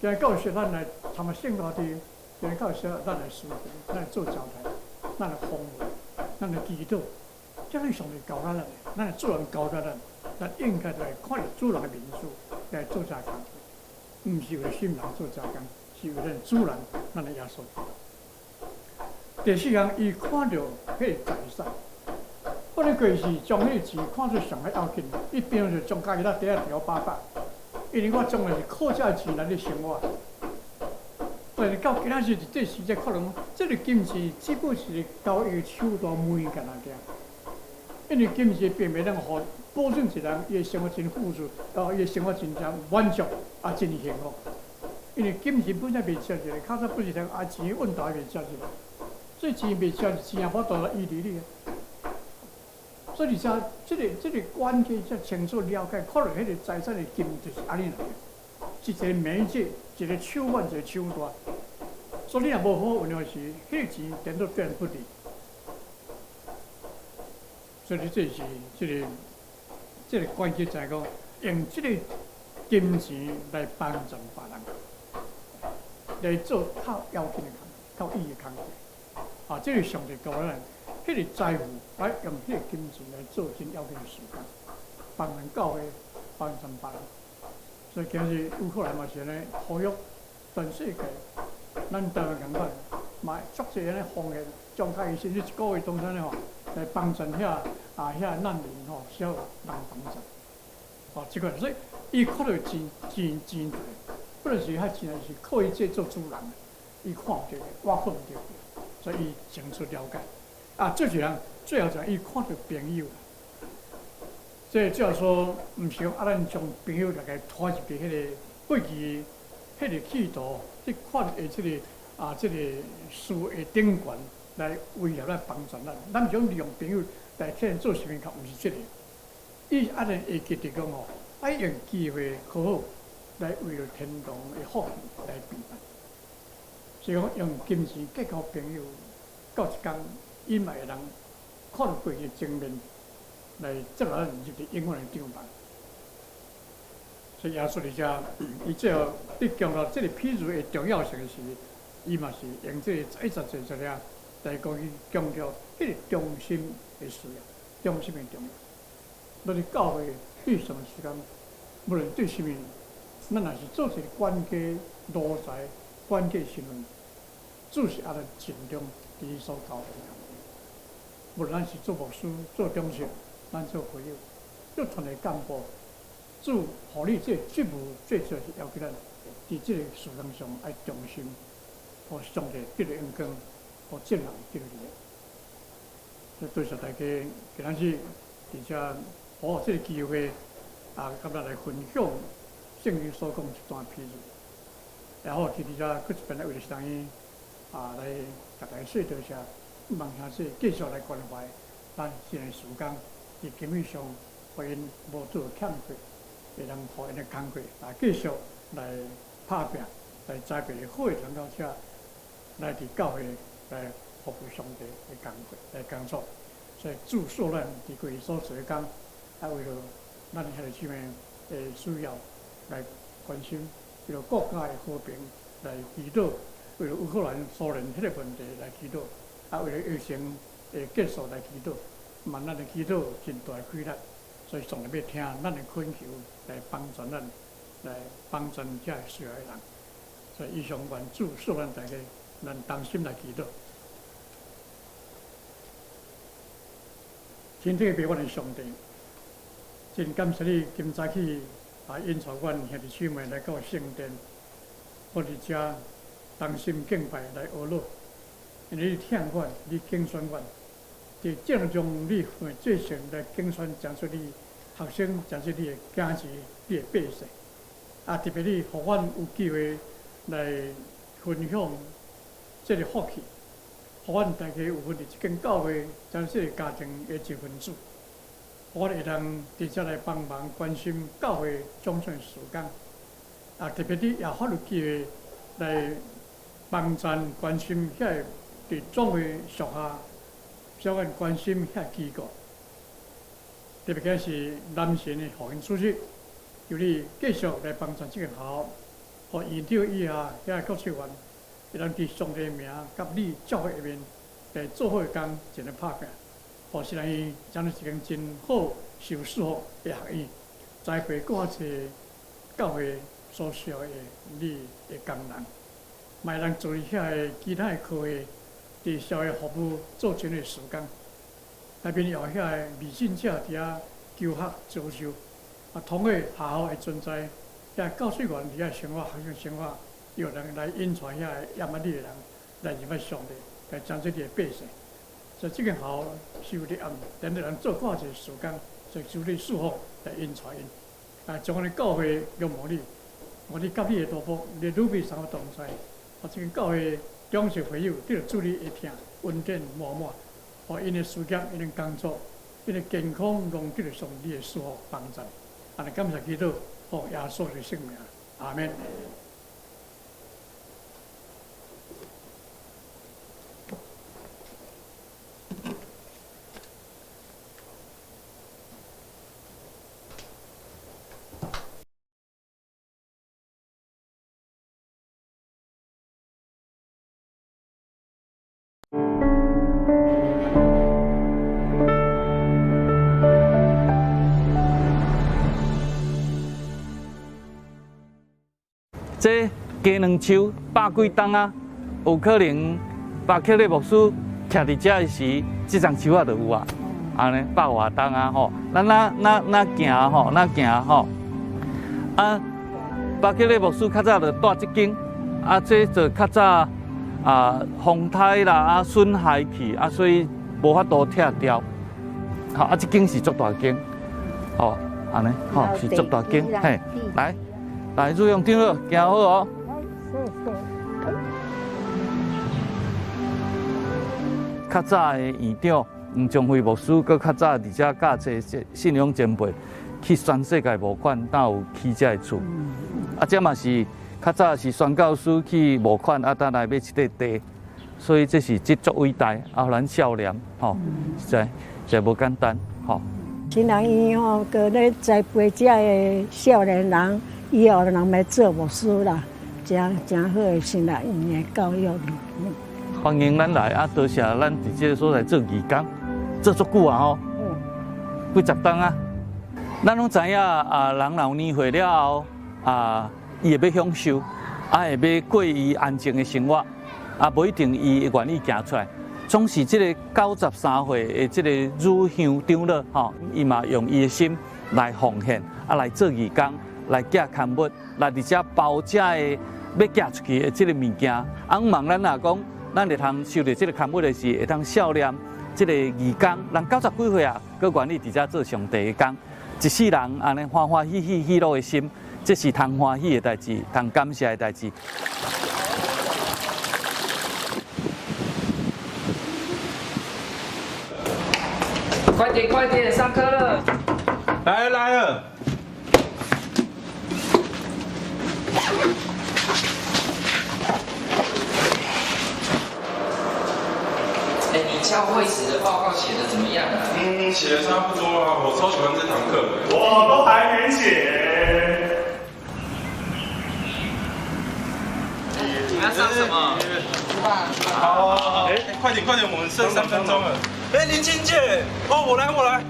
今教會需咱來參加聖歌隊；今教會需咱來司琴、咱來做招待、咱來訪問、咱來祈禱。這是上帝交咱的，咱的主人交咱的，咱應該來看著主人的面子來做這工作，毋是為新人做這工，是為咱主人，咱的耶穌。第四項，伊看著彼個財產，我咧過是將彼個錢看做上較要緊，伊平常將家己咧袋仔調飽飽，因為我將來是靠這個錢來咧生活。但是到今仔日這時才可能，這個金錢只不過是交易的手段媒介爾。因為金錢並袂當予保證一人伊的生活真富足，哦，伊的生活真正滿足啊，真幸福。因為金錢本身袂食一個，較早不是講啊錢問題袂食一個，所以錢袂食，錢也無法度來醫治你。所以而且這個關鍵才清楚了解，可能彼個財產的金就是按呢來的，是一個媒介，一個手腕，一個手段。所以你若無好好運用時，彼個錢顛倒變不利。所以這是這個關鍵，就係講用這個金錢來幫助別人，來做較要緊的工，較意義的工作。啊，這個上帝教咱，彼個財富來用彼個金錢來做真要緊的事工，幫人教會，幫助別人。所以今日有可能嘛是按呢呼籲全世界，咱台灣共款，嘛足濟按呢奉獻，將家己薪水一個月當中呢吼，來幫助遐啊遐難民吼，需要人幫助。哦，這個所以伊看著錢錢錢大，不論是遐錢是靠伊這做主人，伊看毋著，我看毋著，所以伊清楚了解。啊，最後一項，最後一項，伊看著朋友。這照說，毋是講啊，咱將朋友來共拖入去彼个過去彼个企圖，這款的這个啊，這个事的頂懸來威脅咱幫助咱。咱是講利用朋友來替咱做啥物，較毋是這个。伊啊，咱會記得講吼，愛用機會好好來為著天堂的福氣來備辦。所以講用金錢結交朋友，到一工伊嘛會通看著過去正面來接納咱入佇永遠的帳篷。所以耶穌佇遮，伊最後佇強調這个譬喻的重要性時，伊嘛是用這个一節節節爾來講去強調彼个忠心的需要，忠心的重要。咱佇教會對什麼時間，無論對啥物，咱若是做一个管家奴才、管家身份，主是愛咱盡忠佇伊所交的。無論咱是做牧師、做長執，咱做會友、做團體幹部，主予你這个職務，最主要是要求咱佇這個事工上愛忠心，予上帝得著榮光，予眾人得著利益。所以多謝大家今仔日佇遮予我這个機會啊，佮咱來分享聖經所講一段譬喻，然後佇佇遮閣一遍來為著啥物啊，來逐家說多謝，望兄弟繼續來關懷咱現在時間，佇經濟上，予𪜶無做欠缺，會當予𪜶的工課啊，繼續來拍拚，來栽培好的傳道者，來佇教會來服務上帝的工課來工作。所以主賜咱佇過去所做的工，啊，為著咱兄弟姊妹的需要來關心，為著國家的和平來祈禱，為著烏克蘭、蘇聯彼個問題來祈禱，啊，為著疫情的結束來祈禱，嘛，咱的祈禱真大的氣力，所以上帝欲聽咱的懇求，來幫助咱，來幫助遮個需要的人。所以以上願主賜咱大家，咱同心來祈禱。天頂的父，阮的上帝，真感謝你今早起啊，引帶阮兄弟姊妹來到聖殿，我佇遮同心敬拜來學樂，因為你疼阮，你揀選阮，佇正中你會做成來揀選，成做你學生，成做你的囝兒，你的百姓。啊，特別你予阮有機會來分享這个福氣，予阮大家有份佇這間教會，成這个家庭的一份子，予阮會當佇遮來幫忙關心教會種種事工。啊，特別你也予有機會來幫贊關心遐个佇總會屬下，小阮關心遐機構。特別是南神的復興組織，求你繼續來幫助這個學校，予院長以下遐個教職員，會當佇上帝名佮你教會內面來做好的工，盡力拍拚，予是咱伊成做一間真好受祝福的學院，栽培閣較濟教會所需要的你的工人，嘛會當做遐个其他的科系，佇社會服務做真的事工。內面有遐个未信者佇遐求學招受，啊，通過學校的存在，遐教職員佇遐生活，學生生活，有人來引帶遐个猶捌你的人來認識上帝，來成做你的百姓。所以這間學校是有咧暗，等人做較濟事工，所以求你祝福來引帶𪜶。啊，將阮的教會仰望你，望你佮你的奴僕，你女婿三個同在，啊，這間教會長執會友得著主你的疼，恩典滿滿。予𪜶的事業、𪜶的工作、𪜶的健康，攏得著上帝的祝福幫助。按呢感謝基督，奉耶穌的聖名，阿們。這雞卵樹百幾冬啊，有可能巴克禮牧師徛佇遮的時，這叢樹仔就有啊，按呢百外冬啊吼，咱若若若行吼，若行吼，啊，巴克禮牧師較早就蹛這間，啊，這就較早啊風颱啦啊損害去啊，所以無法度拆掉。好啊，這間是足大間，哦，按呢，吼，是足大間，嘿，來，來，汝用長老，行好哦。較早的院長黃宗輝牧師，閣較早佇遮教冊信仰前輩去全世界募款，才有起這个厝。啊，這嘛是較早是宣教師去募款，啊，才來買這塊地，所以這是這足偉大，啊，予咱少年吼，實在實在無簡單，吼。新人醫吼，閣咧栽培這个少年人，以後人欲做牧師啦，誠誠好的新人院的教育。歡迎咱來啊！多謝咱佇這个所在做義工，做足久啊吼，幾十冬啊。咱攏知影啊，人若有年歲了後啊，伊會欲享受，啊會欲過伊安靜的生活，啊無一定伊會願意行出來。總是這个93歲的這个汝香長老吼，伊嘛用伊的心來奉獻，啊來做義工，來寄刊物，來佇遮包這个欲寄出去的這个物件。啊，望咱若講，咱會通收著這个刊物的時，會當少年這个義工，人90幾歲啊，閣願意佇遮做上帝的工，一世人按呢歡歡喜喜喜樂的心，這是通歡喜的代誌，通感謝的代誌。快點快點，上課了！來了來了。欸，你教會史的報告寫得怎麼樣啊？嗯，寫得差不多了。我超喜歡這堂課的。我都還沒寫。你們要上什麼？好，好，好。哎，快點快點，我們剩3分鐘了。哎，林清姐，哦，我來我來。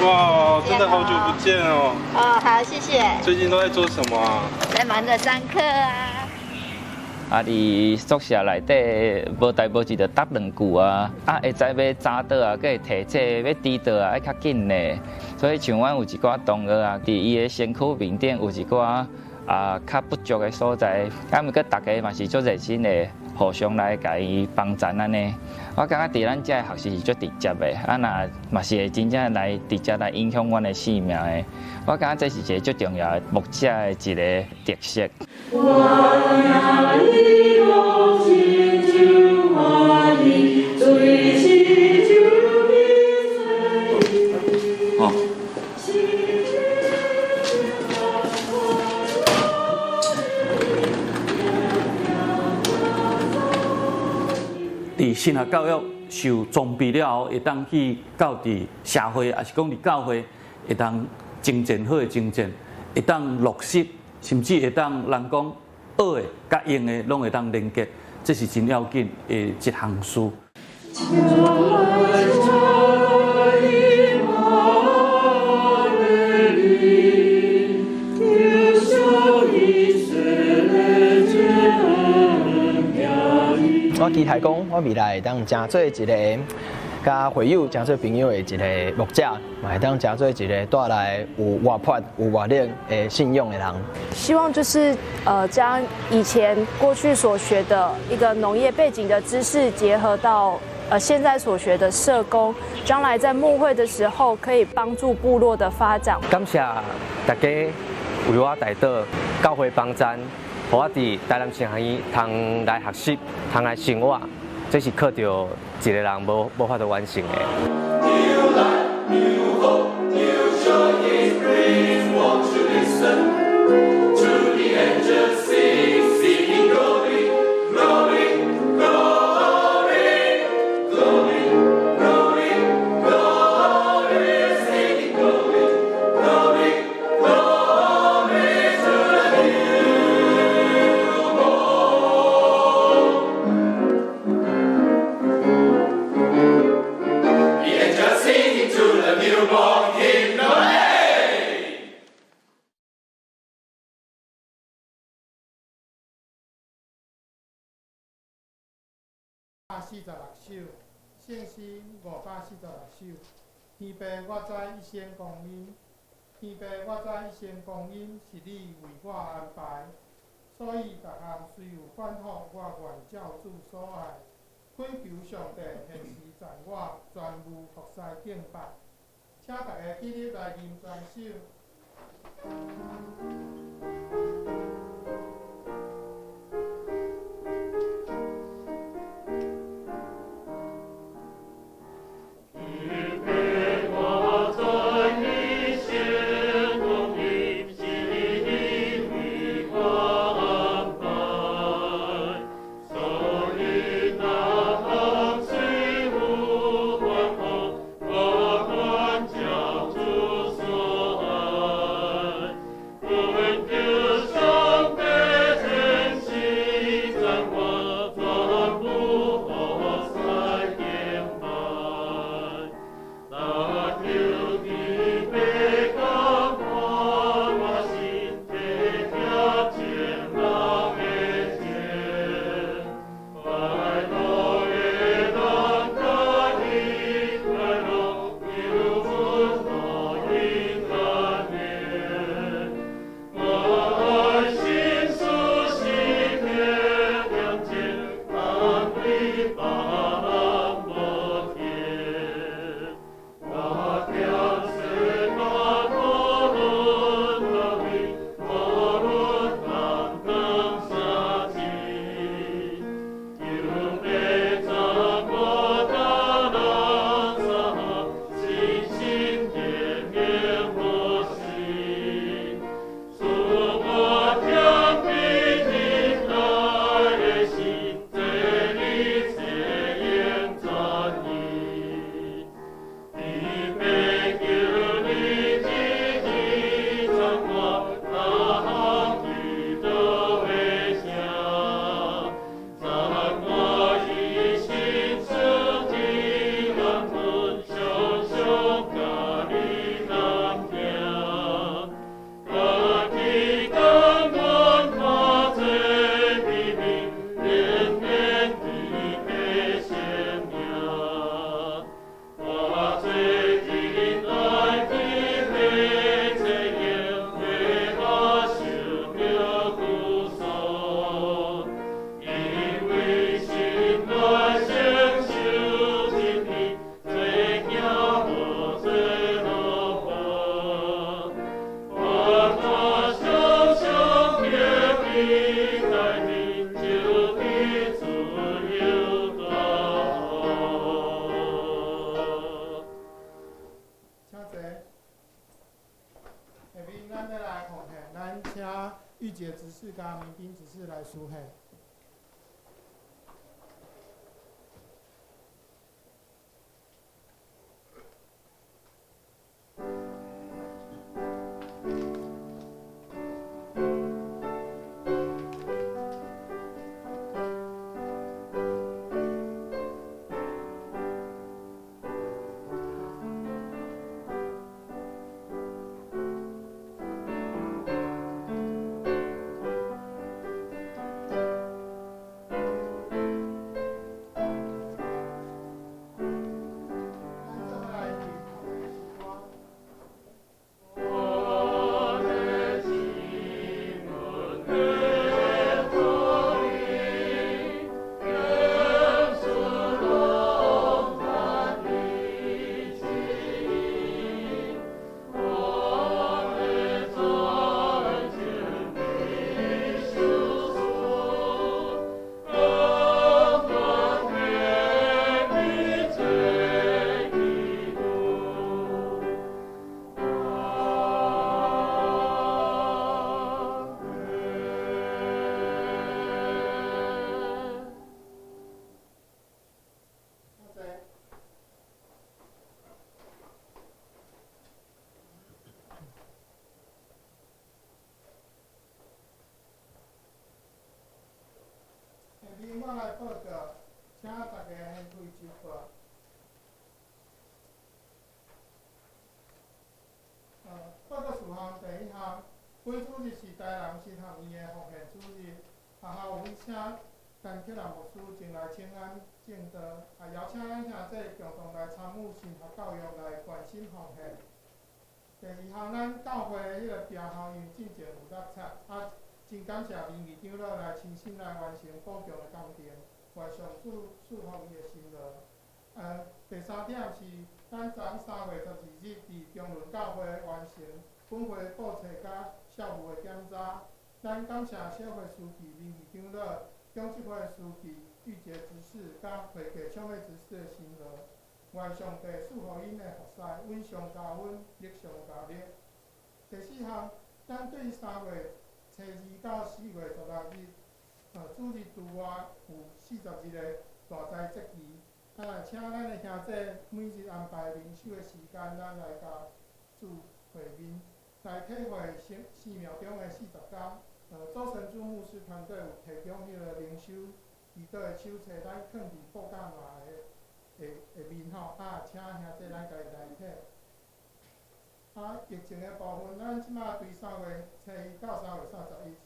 哇，真的好久不見哦。哦，好，謝謝。最近都在做什麼啊？在忙著上課啊。啊！佇宿舍內底無代無誌就答兩句啊，啊會知欲早倒啊，閣會提這欲遲倒啊，愛較緊咧。所以像阮有一寡同學啊，佇伊的身軀面頂有一寡啊較不足的所在，啊，毋過逐家嘛是足熱心的，互相來共伊幫贊按呢。我感覺佇咱遮的學習是足直接的，啊若嘛是會真正來直接來影響阮的生命的。我感覺這是一個足重要的牧者的一個特色。哦。佇神學教育受裝備了後，會當去到佇社會，抑是講佇教會，會當精進好的精進，會當落實，甚至會當人講學的佮用的攏會當連結，這是真要緊的一項事。我期待講，我未來會當成做一個佮會友成做朋友的一個牧者，嘛會當成做一個帶來有活潑、有活力的信仰的人。希望就是將以前過去所學的一個農業背景的知識，結合到現在所學的社工，將來在牧會的時候，可以幫助部落的發展。感謝大家為我代禱，教會幫贊，予我佇台南神學院通來學習，通來生活，這是靠著一個人無法度完成的。 46首，聖詩546首。天父，我知一生光陰，天父，我知一生光陰是你為我安排，所以逐項雖有反覆，我願照主所愛，恳求上帝现时在我全无服侍敬拜，请大家起立来认全手。我来报告，请大家掀开周报。报告事项第一项，本主日是台南神学院的奉献主日，学校有请陈克南牧师前来请安证道，也邀请咱兄弟共同来参与神学教育来关心奉献。第二项，咱教会的彼个编号因为进前有落差，真感谢林义长老来亲身来完成补强的工程。愿上主赐福伊的辛劳。第三点是，咱昨3月12日伫中仑教会完成本会簿册佮校务的检查。咱感谢小会书记林义长老、长执会书记玉洁执事佮会计抢美执事的辛劳。愿上帝赐予𪜶的服侍，稳上加稳，力上加力。第四项，咱对3月初2到4月16日，主日除外有40日的大斋节期。啊，请咱的兄弟每日安排灵修的时间，咱来佮主会面，来体会生寺庙中的40工。周神主牧师团队有提供彼个灵修祈祷的手册，咱囥伫布告栏的下下面吼，啊，请兄弟咱家己来提。啊，疫情的部分，咱这马对3月初1到3月31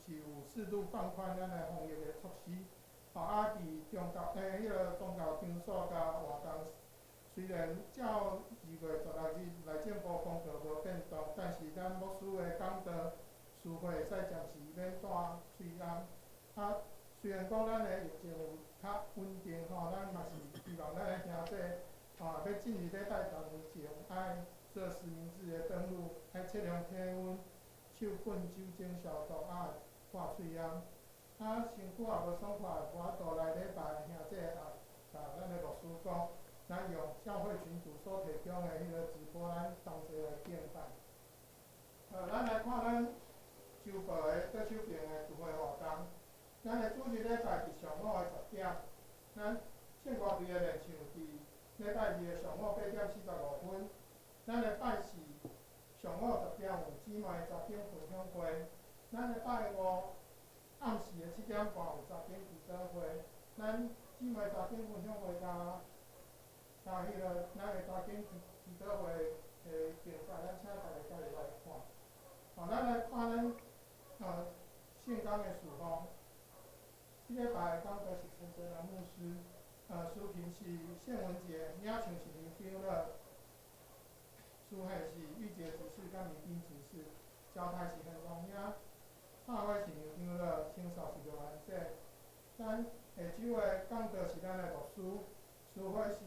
是有适度放宽咱的防疫的措施。吼，啊，伫宗教彼个宗教场所佮活动，虽然照2月16日内政部公告无变动，但是咱牧师的讲道、司会会使暂时免戴喙罨。啊，虽然讲咱的疫情有较稳定吼，咱嘛是希望咱的兄弟吼，欲进入礼拜堂前，爱做实名制的登录，爱测量体温、手喷酒精消毒，啊，戴喙罨。啊，身躯也无爽快，无法度来礼拜的兄弟也共咱的牧师讲，咱用教会群组所提供的彼个直播，咱同齐来敬拜。咱来看咱周报的左手边的聚会活动。咱的主日礼拜伫上午的10点，咱圣歌队的练唱伫礼拜二的上午8点45分。咱的拜四上午10点有姊妹查经分享会。咱的拜五暗时的7点半有查经祈祷会。咱姊妹查经分享会佮佮彼个咱的查经祈祷会的竞赛，咱请大家家己来看。好，咱来看咱圣工的事奉。这礼拜的讲道是陈泽南牧师，司琴是谢文杰，领唱是林长老，司献是玉洁执事佮明斌执事，交代是陈荣兄，拍火是杨长老，清扫是刘安济。咱下周的讲道是咱的牧师，司会是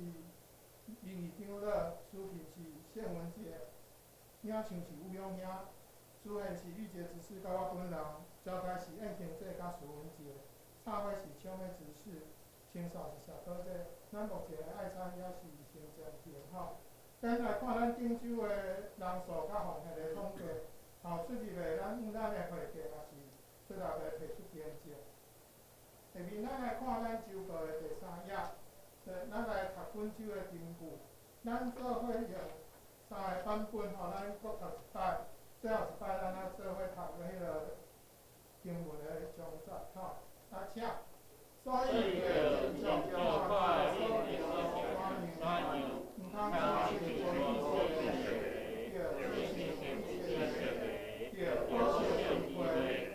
林义长老，司琴是谢文杰，领唱是吴勇兄，司献是玉洁执事佮我本人，交代是燕平姐佮苏文杰。插火是抢的执事，清扫是谢宝姐。咱目前的爱餐也是先暂停吼。咱来看咱顶周的人数佮奉献的统计，吼，出入的咱按咱的会计也是出入的提出验证。下面咱来看咱周报的第三页，咱来读本周的经句。咱做伙用三个版本吼，咱阁读一摆，最后一摆咱仔做伙读彼个经文的章节吼。啊，请。所以著尽快所著毋通只信无以色列，著信以色列，著保守智慧，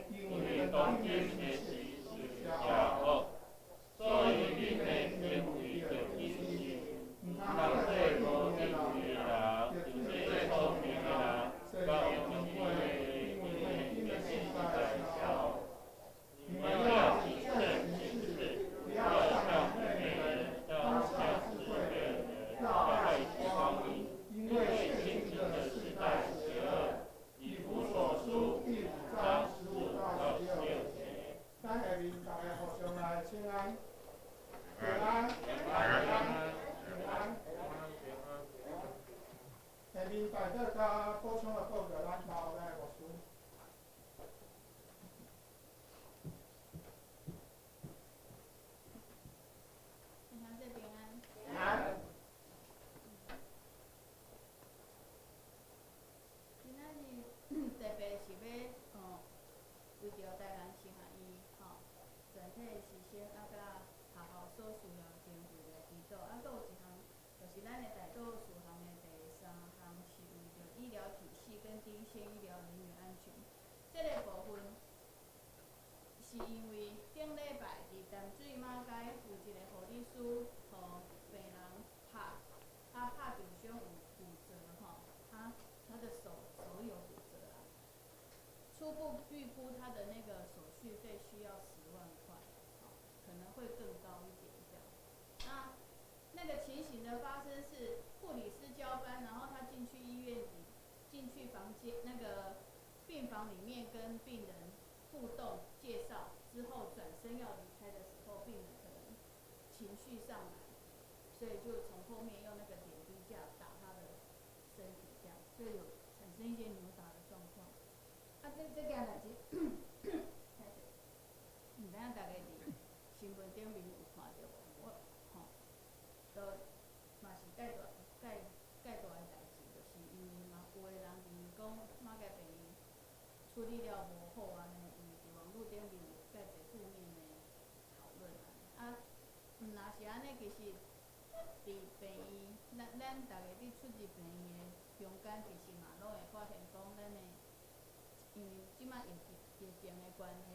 因为当今的时是邪恶。所以恁的行为著谨慎，毋通做无智的人，著做聪明的人，细用智慧，因为现今的世代邪恶。你们要谨慎行事，不要像愚昧人，当像智慧人，要爱惜光阴，因为现今的世代邪恶。以弗所书第5章15到16节。咱下面逐家互相来请安，平安，平安，平安。下面代祷佮补充的报告，咱交咱的牧师。兄弟平安。平安。今仔日特别是欲为著台南神学院吼，全体师生啊，佮学校所需要的经费来祈祷。啊，阁有一项，就是咱的代祷事项的第三项是为著医疗体系跟第一线医疗人员安全。这个部分是因为顶礼拜伫淡水马街有一个护理师予病人拍，啊拍受伤有骨折吼，他的手有骨折啦。初步预估他的那个手续费需要10万块，可能会更高一点。情形的发生是护理师交班，然后他进去医院里，进去房间那个病房里面跟病人互动介绍之后，转身要离开的时候，病人可能情绪上来，所以就从后面用那个点滴架打他的身体，这样，所以有产生一些扭打的状况。啊，这件代志，毋知影大家伫新闻顶面有看著无？我吼，都嘛是介大介介大的代志，就是因为嘛有的人认为讲马偕病院处理了无好按呢，因为伫网路顶面有介济负面的讨论按呢。啊，毋若是按呢，其实伫病院，咱逐个伫出入病院的中间，其实嘛拢会发现讲，咱的因为这摆疫情的关系，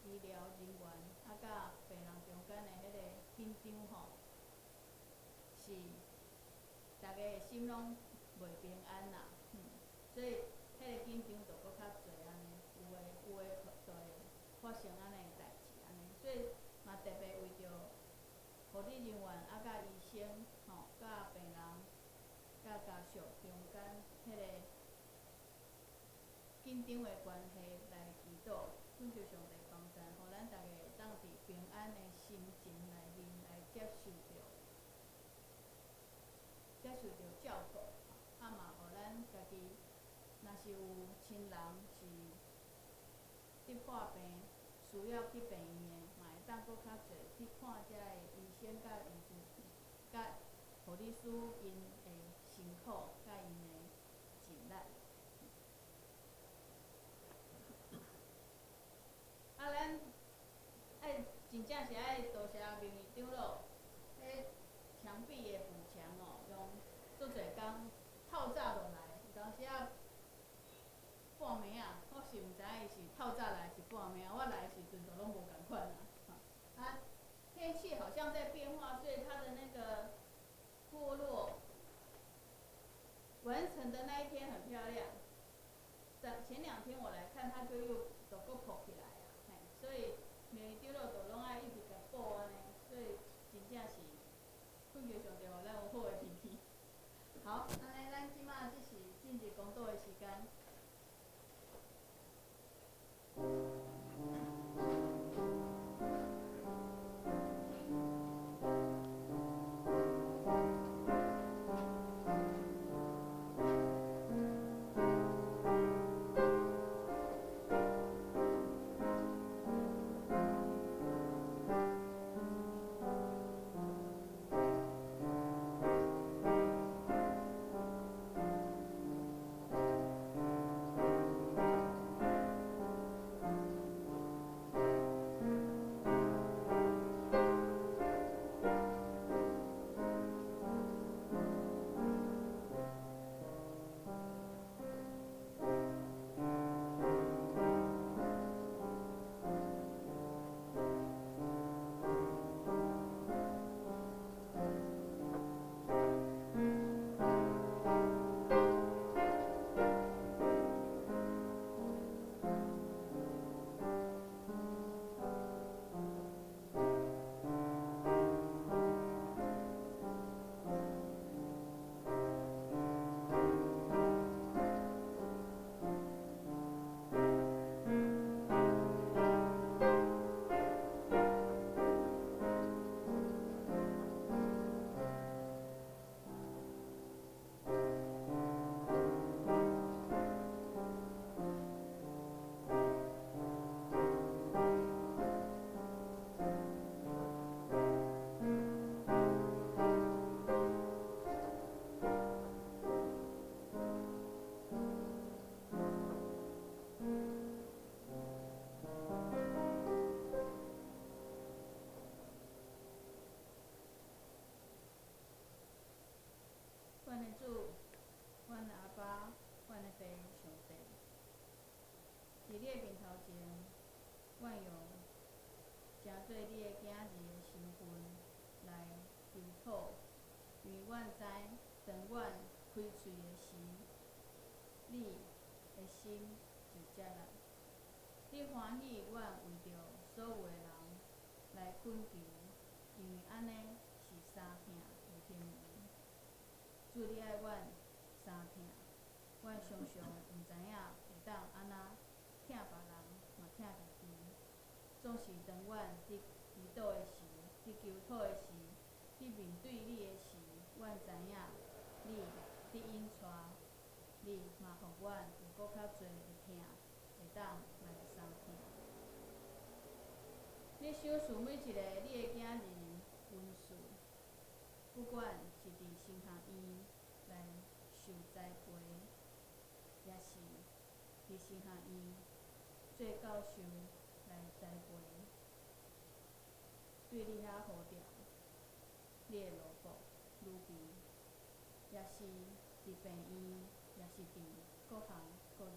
医疗人员啊佮病人中间的彼个紧张吼，是逐家的心拢袂平安啦，所以彼个紧张就阁较济按呢，有的就会发生按呢的代志按呢，所以嘛特别为著护理人员啊佮医生吼，佮病人佮家属中间彼个紧张的关系来祈祷，恳求上帝帮助，予咱逐家会当伫平安的心情内面来接受著照顾，啊嘛，予咱家己若是有亲人是得破病，需要去病院的，嘛会当阁较济去看遮个医生佮医师、佮护理师𪜶的辛苦佮𪜶的尽力。啊，咱爱真正是爱多谢名誉长老，彼墙壁的补墙哦，用足济工透早就来，有当时啊半暝啊，我是毋知影伊是透早来是半暝啊，我来的时阵就拢无仝款啊。啊，天气好像在变化，所以它的那个剥落完成的那一天很漂亮。前两天我来看，它就又都阁破起来啊，嘿，所以名誉长老就拢爱一直共补按呢，所以真正是恳求上帝予咱有好的天气。好，按呢，咱这马这是进入公祷的时间。阮的主，阮的阿爸，阮的父上帝，伫你的面头前，阮用成做你的囝儿的身份来求讨，因为阮知，当阮开喙的时，你的心就接纳。你欢喜阮为著所有的人来恳求，因为按呢是三疼的行为。主你愛阮相疼，阮常常毋知影會當按怎疼別人，嘛疼家己。總是當阮佇祈禱的時，佇求討的時，佇面對你的時，阮知影你佇引帶，你嘛予阮有閣較濟的疼，會當來相疼。你賞賜每一个你的囝兒恩賜，不管是佇神學院來受栽培，抑是佇神學院做教授來栽培，對你遐呼召，你的奴僕預備，抑是佇病院，抑是佇各行各業，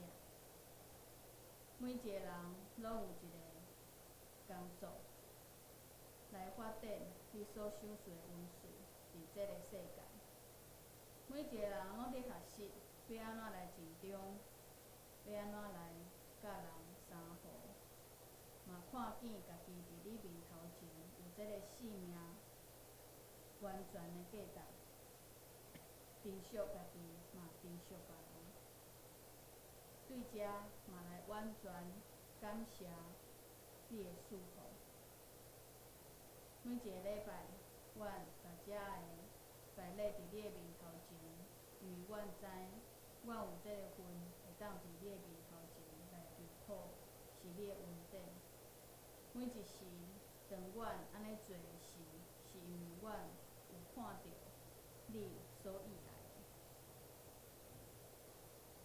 每一个人攏有一个工作來發展你所賞賜的恩賜，佇這个世界。每一个人攏佇學習欲按怎來盡忠，欲按怎來佮人相和，嘛看見家己佇你面頭前有這个性命完全的價值，珍惜家己，嘛珍惜別人。對這嘛來完全感謝你的賜福。每一个禮拜，阮大家會擺列佇你的面頭前，因為阮知，阮有這个份會當佇你的面頭前來求討，是你的恩典。每一時，當阮按呢做的時，是因為阮有看著你所意愛的。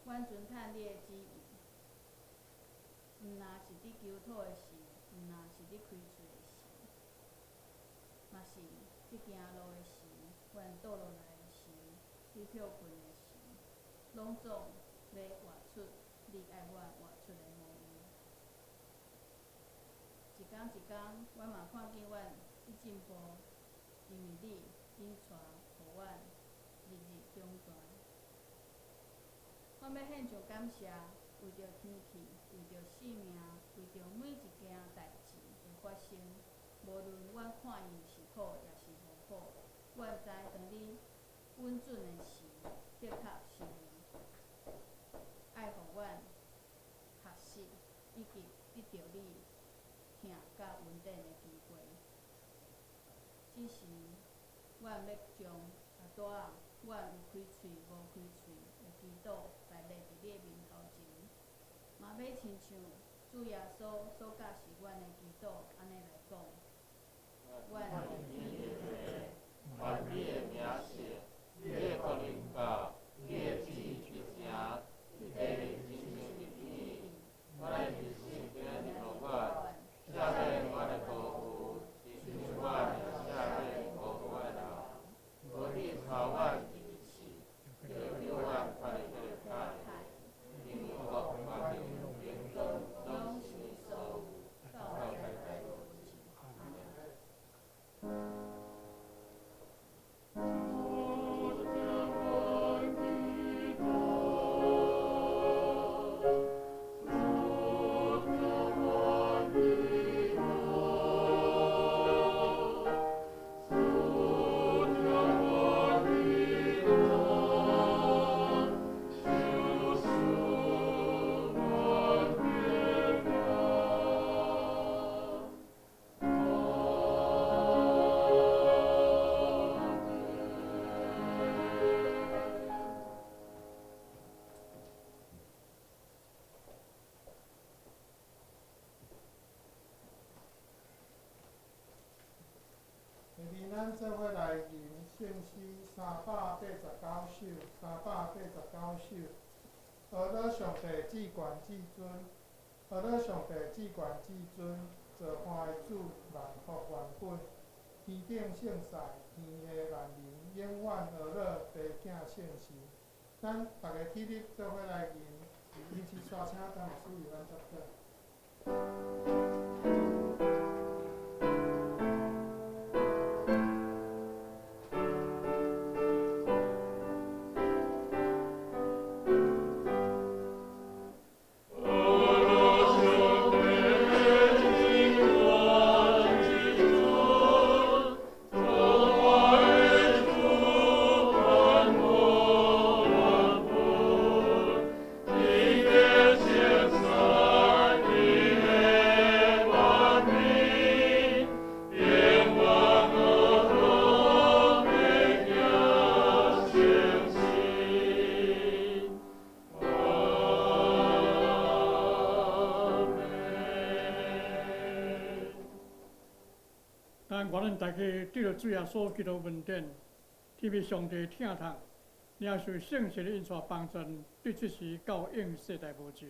阮尊嘆你的旨意，毋若是佇求討的時，毋若是佇開喙的時，嘛是佇行路的時，阮倒落來的時，佇歇睏的時，攏總欲活出你愛阮活出的模樣。一工一工，阮嘛看見阮佇進步，因為你引帶，予阮日日長大。我欲獻上感謝，為著天氣，為著性命，為著每一件代誌的發生，無論阮看伊是好抑是無好，阮知當你允准的時，的確是愛予阮學習以及得著你疼佮恩典的機會。這時，阮欲將阿拄仔阮有開喙無開喙的祈禱擺列佇你的面頭前，嘛欲親像主耶穌所教示阮的祈禱按呢來講。阮佇天頂的願你的名聖，你的國臨到，你的旨意成，佇地親像佇天。阮的日食今日予阮，赦免阮的過誤，親像阮也赦免過誤的人。無去帶阮入試，救救阮脫離彼个歹的。因為國權柄榮光攏是你所有，到代代無盡。阿下面咱做伙來吟聖詩389首，389首。阿樂上帝至懸至尊，阿樂上帝至懸至尊，造化的主，萬福原本，天頂聖賽，天下萬民，永遠阿樂父囝聖神。咱逐个起立做伙來吟，吟詩煞請陳牧師為咱祝禱。阿咱大家得著主耶穌基督恩典，天父上帝疼痛，領受聖神的引帶幫助，對這時到永世代無盡。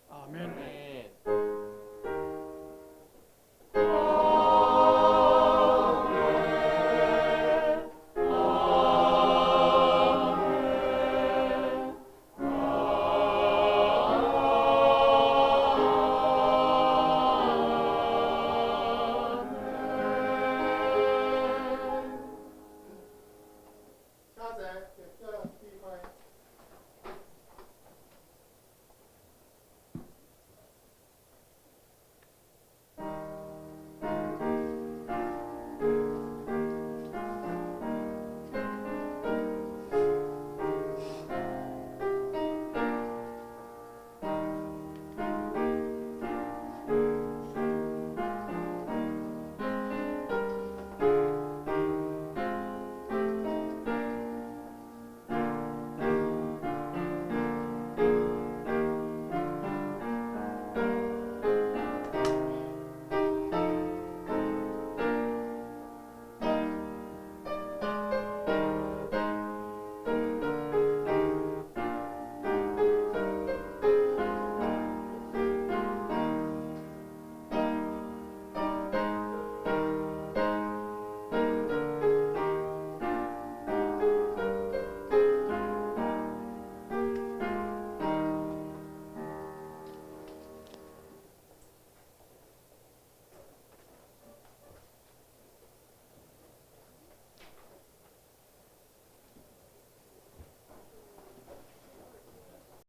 阿門。請坐。